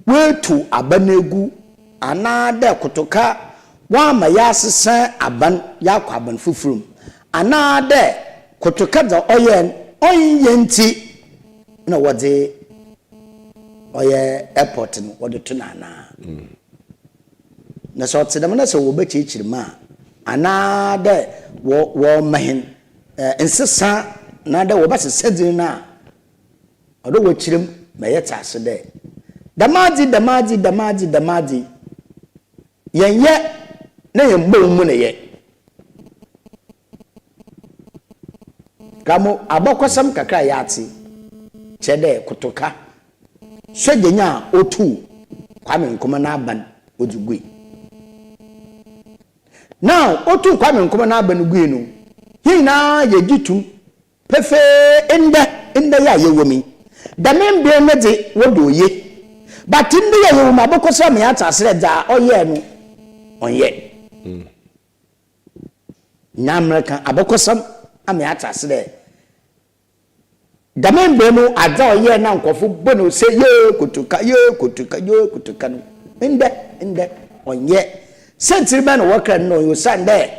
S2: woetu aba no egu anaa dɛ Kotoka wɔama yɛasesa aban yɛakɔ aban foforɔ mu anaa dɛ Kotoka dza ɔyɛ no ɔnyɛ nti na wɔdze ɔyɛ airport no wɔde to no anaa. Na sɛ ɔte dɛm na sɛ wɔbɛkyerɛkyerɛ mu a anaa dɛ wɔ wɔma hɛn nsesa na dɛ wɔbɛsesa dzin no a, ɔdɛ wɔkyerɛ mu ma yɛte ase dɛ dɛm adze, dɛm adze, dɛm adze, dɛm adze yɛnyɛ na yɛn bɔ mu na yɛ kamo abɔkɔsɛm kakra a yɛate kyerɛ dɛ Kotoka sogyanya a otuu Kwame Nkrumah n'aban odzi gui. Now otuu Kwame Nkrumah n'aban gui no, yɛn nyinaa yɛgye tum pefee. Ndɛ ndɛ yɛ a yɛwɔ mu yi, dɛm mbere no dze wɔde oye, but ndɛ yɛ yɛwɔ mu abɔkɔsɛm ama yɛate ase dɛ dza ɔyɛɛ no ɔnyɛ nyammerɛ abɔkɔsɛm ama yɛate ase dɛ dɛm mbere no adze a ɔyɛɛ na nkɔfo bɔ no sɛ yee Kotoka, yee Kotoka, yee Kotoka no, ndɛ ndɛ ɔnyɛ. Sɛntiri bɛn na wɔkra no na ɔyɛ osiane dɛ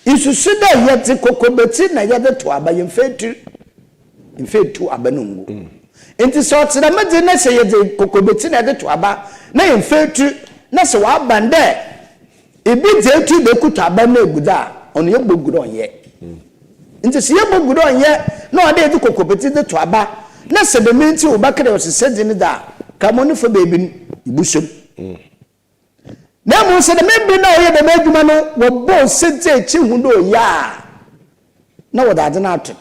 S2: nsusu dɛ yɛdze kokobetsi na yɛdze to aba, yɛmfa etur mfa etu aba no ngu. Nti sɛ ɔtse dɛm dze na sɛ yɛdze kokobetsi na yɛdze to aba na yɛmfa etur na sɛ wɔaban dɛ ebi dze etur na ekutu aba no egu dze a, ɔno yɛbɔ gu dɛ ɔnyɛ. Nti sɛ yɛbɔ gu dɛ ɔnyɛ na ɔde yɛdze kokobetsi dze to aba na sɛ dɛm nti wɔbɛka dɛ ɔsesɛ dze no dze a, kamo ne fa beebi no ibusom. Na mmom sɛ dɛm ebere no a ɔyɛ dɛm adwuma no wɔbɔ osɛdzi akyi hu dɛ ɔyɛ a na wɔde adze no ato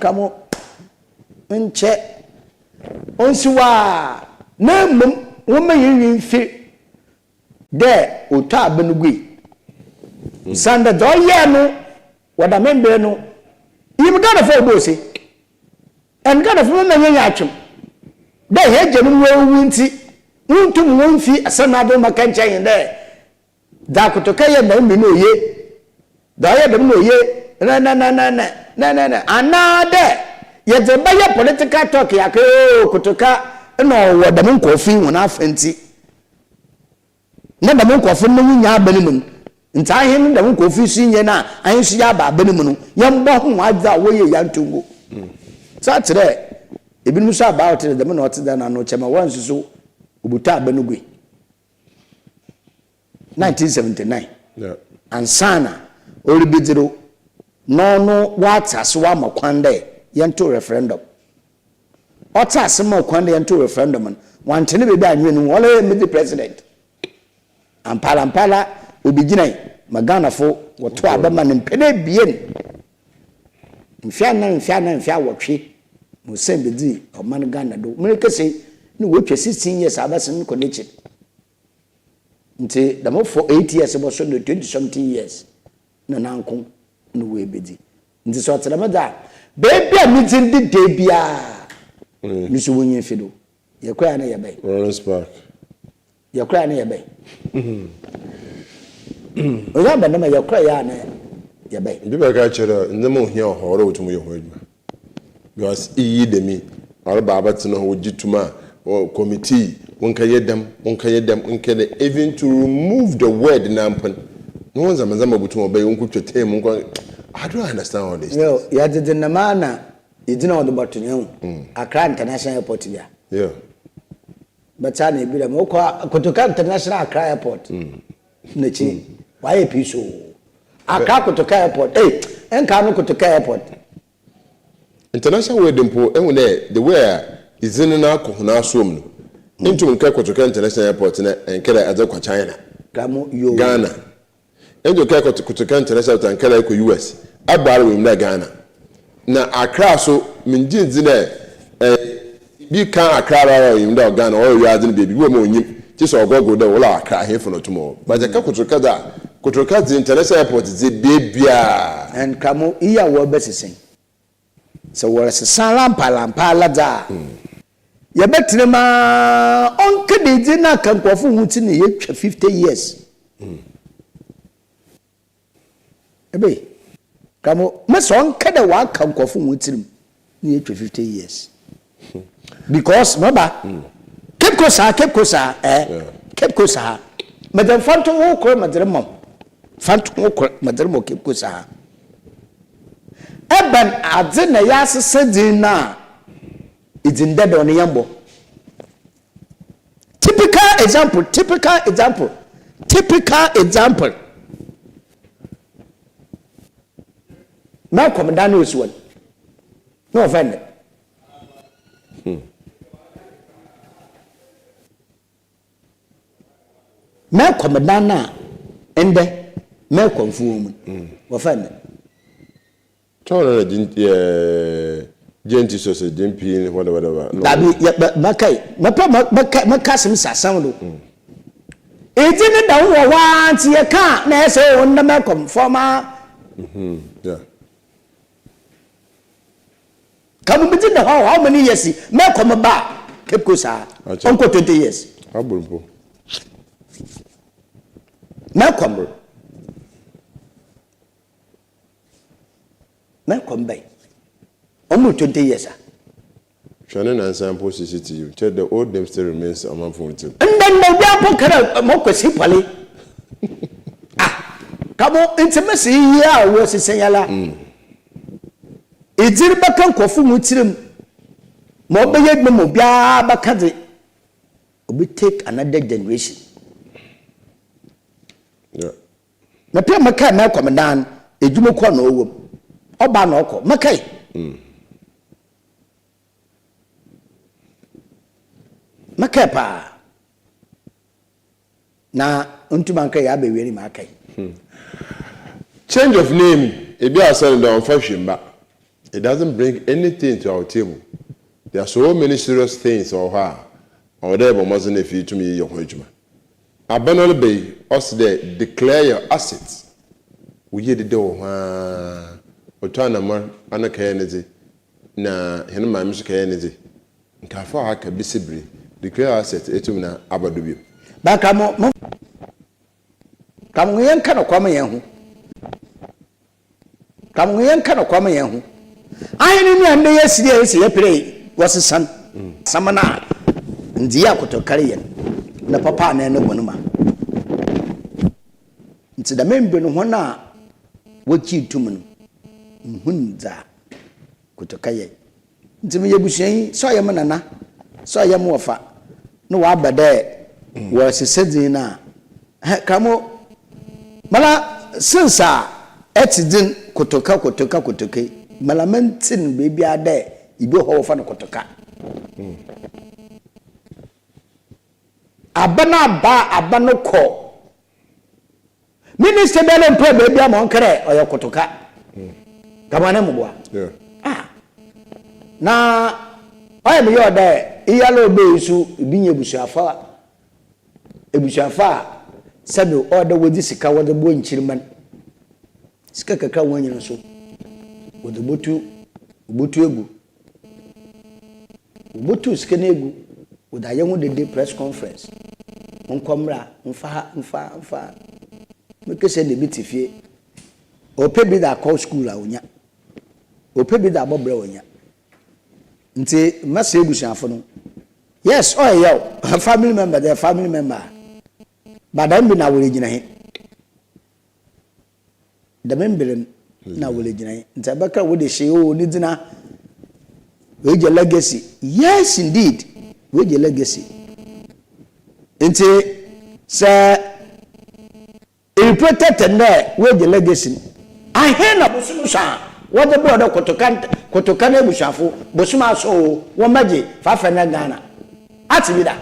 S2: kamo nkyɛ ɔnsi hɔ a, na mmom wɔmma yɛn nwi mfir dɛ otɔ aba no gui. Osiandɛ dza ɔyɛɛ no wɔ dɛm mber no, inyim Ghanafo a wɔbɔɔ ose. And Ghanafo mema yenya atwem dɛ hɛn egyanom woewuwu ntsi, wonntum wonnfi asamando mmɛka nnkyerɛ hɛn dɛ dza Kotoka yɛe dɛm mber no oye, dza ɔyɛɛ dɛm no oye, nɛnɛnɛnɛnɛnɛnɛ, anaadɛ yɛdze rebɛyɛ political talk yɛakɛyɛ oh Kotoka nna ɔwɔ dɛm nkorɔfo yi hɔn afa ntsi. Na dɛm nkorɔfo no nye aba no mu no, ntsi ahen no dɛm nkorɔfo yi so nye no a ahen so yɛaba aba no mu no, yɛmbɔ ho adze a wɔyɛ yi anto ngu. Saa tse dɛ binom so aba a ɔtse dɛ dɛm na ɔtse dɛn ano kyɛ ma wɔannsusu obotɔ aba no gui. 1979 ansaana oribedzi do na ɔno ɔatse ase ɔama kwan dɛ yɛntow referendum. Ɔtse ase ma kwan dɛ yɛntow referendum no, ɔanntse ne beebi annwen no ho, ɔno yɛ medze president. Ampaara ampaara obi gyinae ma Ghanafo wɔtoo aba ma no mpɛn ebien, mfe anan mfe anan mfe awɔtwe ma osian bedzii ɔman Ghana do. Merekasa yi nna oetwa 16 years a abɛsen kɔ n'ekyir. Ntsi dɛm fo eight years bɔso no 20 something years na nanko na oebedzi. Ntsi sɛ ɔtse dɛm dze a, beebi a ne dzin deda biara no so wonyi mfi do. Yɛkɔe a na yɛbɛn.
S1: Lawrence Park.
S2: Yɛkɔe a na yɛbɛn. Ɔyɛ abɛn dɛm a yɛkɔe a na yɛbɛn.
S1: Bi bɛka kyerɛ dɛ ndzɛmba ohia wɔ hɔ a ɔwɔ dɛ wotum yɛ ho edwuma. Because iyi dɛm yi, ɔreba abɛtsena hɔ, wogye to mu a, committee, wɔnkɛyɛ dɛm, wɔnkɛyɛ dɛm, wɔnkɛyɛ dɛm, even to remove the word no ara mpo no, no ho ndzɛmba ndzɛmba botum ɔbɛyɛ, wonkotwa term, wonkɔ, I don't understand all these
S2: Yo, things. yɛdzedze nam ara na yegyina hɔ dze bɔto hɛn ho, Accra International Airport bi a.
S1: Yeah.
S2: Bɛtse ana ebi dɛm, wokɔ Kotoka International Accra Airport, n'ekyir, wɔayɛ pii so. Accra Kotoka Airport, ei, nkaa no Kotoka Airport.
S1: International word mpo, ehu dɛ the way a dzin no akɔ hɔn asowa mu no, nntum nnkɛ Kotoka International Airport na nnkɛ dɛ edze kɔ China, Ghana. Nntum nnkɛ Kotoka International Airport a nnkɛ dɛ ekɔ US, aber ara wonyim dɛ Ghana. Na Accra so, menngye nndzi dɛ bi kã Accra ara a onyim dɛ Ghana, ɔyɛ wiadze no beebi, bi wɔ mu a onnyim, gye sɛ ɔgɔgol dɛ wola Accra, henfa na otum wɔ. But yɛka Kotoka dze a, Kotoka dze, International Airport dze, beebiara.
S2: Nkramo iyi a wɔrebɛsesa yi, sɛ wɔresesa lampalampaala dze a, yɛbɛtsena mu ara ɔnnkɛda edzi na aka nkorɔfo ho tsi na yetwa 50 years. Ebe, Kramo, me sɛ ɔnka dɛ waka nkorɔfo hɔn tsirmu na yetwa 50 years. Because maba, Cape Coast ha, Cape Coast ha, eh, Cape Coast ha, medze mfantoho kor medze rema wo, mfantoho kor medze rema wo Cape Coast ha. Ebɛn adze na yɛasesa dzin no a edzin dadaw no yɛmmbɔ? Typical example, typical example, typical example. Malcolm dan no osi wɔn na wɔfɛn no. Hmm. Malcolm dan no a ndɛ Malcolm fo wɔn mu hmm. wɔfɛn no.
S1: Tɔn na gye ɛɛ gye nti so sɛ gye mpii ne whatever whatever.
S2: No. Dabi yɛ bɛ mɛka yi mɛpɛ mɛka mɛka asɛm si asɛm do. Edzi ne da ho wɔ hɔ ara nti yɛ ka a na ɛyɛ sɛ o ndɛ mɛkɔm fɔma.
S1: Yeah.
S2: Ka mo bi dzi da hɔ how many years mɛkɔm ba Cape Coast a ɔnkɔ 20 years.
S1: Abor mpo.
S2: Mɛkɔm. Mɛkɔ mbɛn. Ɔmo 20 years a.
S1: Hwɛ ne nansa mpo CCTV kyɛ the old name still remains ɔmanfo wɔn tirim.
S2: Ndɛ ndɛ obi mpo kɛrɛ mo Kwesi Pɔle. Ah kamo nti me se iyi a wɔ sesa yi ala. Edzin bɛka nkorɔfo hɔn tsirim ma ɔbɛyɛ edwuma ma obiara bɛka dze obi take another generation.
S1: Yeah.
S2: Mepɛ mɛkae mɛkɔ me dan edwuma kɔ na ɔwɔ mu ɔba na ɔkɔ mɛkae. Mɛkae paa na ntoma nka yɛ abɛwie ne makae.
S1: Change of name ebi asɛ no dɛ ɔnfa hwee mba it doesn't bring anything to our table there are so many serious things wɔ hɔ a ɔwɔ dɛ yɛbɔ mbɔdzen na efi tum yeyɛ ho edwuma. Aber no reba yi, ɔse dɛ declare your assets. Wo yie deda wɔ hɔ ara. Ɔtɔ anamɔn ano kɛyɛ ne dze, na hɛn maame so kɛyɛ ne dze. Nkaafo a aka besi ber declare asset etum na aba do bio.
S2: Baka mo mo ka mo yɛnka nɔkwa ma yɛn ho ka mo yɛnka nɔkwa ma yɛn ho ahene ne a ndɛ yɛsi dɛ yɛsi yɛpere wɔsesan samana a ndze yɛ akotɔkar yɛn na papa anaa ne bɔn ma ntsi dɛm mber no hɔn a wogyee tum no nhun dza kotoka yɛ Ntsi meyɛ ebusuanyi, sɛ ɔyɛ me nana, sɛ ɔyɛ mo wɔfa, na ɔaba dɛ wɔresesa dzin no a, hɛ, Kramo, mara since a etse dzin Kotoka, Kotoka, Kotoka yi, mara menntse no beebiara dɛ ibi wɔ hɔ a wɔfrɛ no Kotoka. Aba no aba a, aba no kɔ. Minister biara mmpɛ beebi a ma ɔnka dɛ ɔyɛ kotoka. Kama ne mboa. Ah. Na ɔyɛ me yaw dɛ iyala ɔbɛ yi so bi nye ebusuafo a ebusuafo a sɛbe ɔwɔ dɛ wɔdze sika wɔdze boa nkyirman. Sika kakra a wɔnya no so wɔdze botu wobotu egu. Wobotu sika no egu, wɔdze ayɛ ho dede, press conference, monkɔ mbra, mfa ha, mfa ha, mfa ha. Mekesi na bi tse fie, ɔpɛ bi dze akɔ skuul a onya, ɔpɛ bi dze abɔ bra a onya. Ntsi mɛsrɛ ebusuafo no, yes ɔyɛ yaw, family member dze family member a, but dɛm ber no awar egyina he? Dɛm mber no nna woregyina yi, ntsi ebɛka wo de hyee oo ne dzin a, oegya legacy. Yes indeed, oegya legacy. Ntsi sɛ ereprotect no dɛ oegya legacy no, ahen na bosoom so a wɔdze brɛ wo dɛ kotoka kotoka n'ebusuafo bosoom aso oo wɔmbɛgye 500 Ghana. Atse bi da?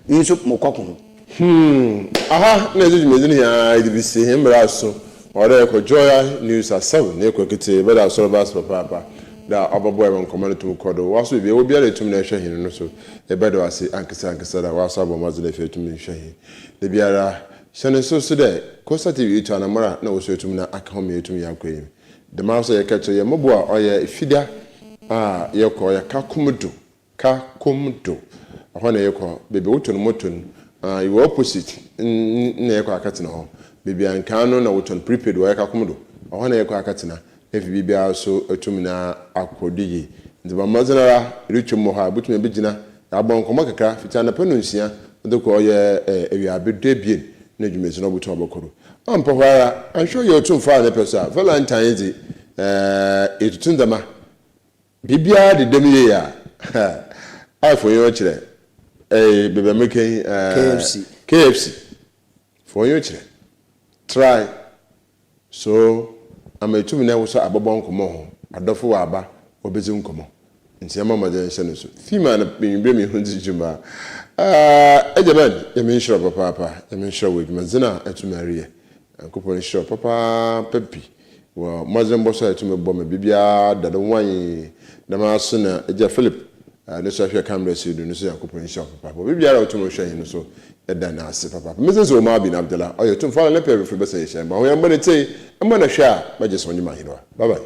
S2: Iyi so mokɔko ho.
S1: Hmm, aha na yɛdze dwumadzi no nyinaa yɛdze besi, hɛn mber aso, ɔwɔ dɛ yɛkɔ Joy News Asɛm na yɛkɔ ketee, yɛbɛda Asɔrba ase papaapa dɛ ɔbɔboa hɛn ma nkɔmbɔ no tum kɔ do. Wɔaso beebi a ewɔ biara etum na ehwɛ hɛn no so, yɛbɛda wo ase ankasa ankasa dɛ wɔaso abɔ mbɔdzen efi etum hwɛ hɛn. Dabiara, hyɛ no nsew so dɛ Coastal TV etu anamɔn a nna wo so etum na aka ho ma yeetum yɛakɔ enyim. Dɛmara so yɛkɛkyerɛ hɛn mboa a ɔyɛ Fida a yɛkɔ, ɔyɛ Kakum do. Ka kom do. Hɔ na yɛkɔ. Beebi a wotɔn moto no, ah, ewɔ opposite nna yɛkɔ akɛtsena hɔ. Beebi a nkaa no na wotɔn prepaid wɔ ka kom do. Hɔ na yɛkɔ akɛtsena. Na efi biribiara so etum na akɔ do yie. Ntsi bɔ mbɔdzen ara erutwa mu wɔ hɔ a, ibotum ebegyina, yɛabɔ nkɔmbɔ kakra fitsi anapa nonsia dze kɔ ɔyɛ ewiaber duebien na dwumadzi no obotum abɔkɔ do. Ammpɛ hɔ ara, annhwɛ ɔyɛ Otumfo a ne pɛ so a, Valentine dze, eh, yetutu ndzɛmba. Biribiara deda mu yie a, iPhone yi ɔkyerɛ eh, baabi a meka yi eh,
S2: KFC.
S1: KFC. Phone yi ɔkyerɛ. Try. So, ama etum na ɛwosɔ abɔbɔ nkɔmmɔ ho, adɔfo wɔ aba, wɔbɛdzi nkɔmmɔ. Nti yɛmmɔ mmɔden nhyɛ no so. Theme a na ewimbir me ho dzi dwuma. Ah, Agya Ben, Nyame nhyira wo papaapa. Nyame nhyira wo wɔ edwumadzen a etum reyɛ. Nyankopɔn nhyira wo papaapa bi. Wɔ mbɔdzembɔ so a etumi bɔ ma biribiara da do wann, dɛmara so na egya Philip no so ahwɛ cameras yi do no so Nyankopɔn nhyira wo papaapa. Obi biara a otum hwɛ hɛn no so yɛda no ase papaapa. Me dzin dze Omar bin Abdallah, ɔyɛ Otumfo ara ne pɛ fir bɛsɛ yɛhyɛ mba ho yɛmbɔ ne tsei mbɔ na hwɛ a mɛgye so nye m'ahenwa. Bye bye.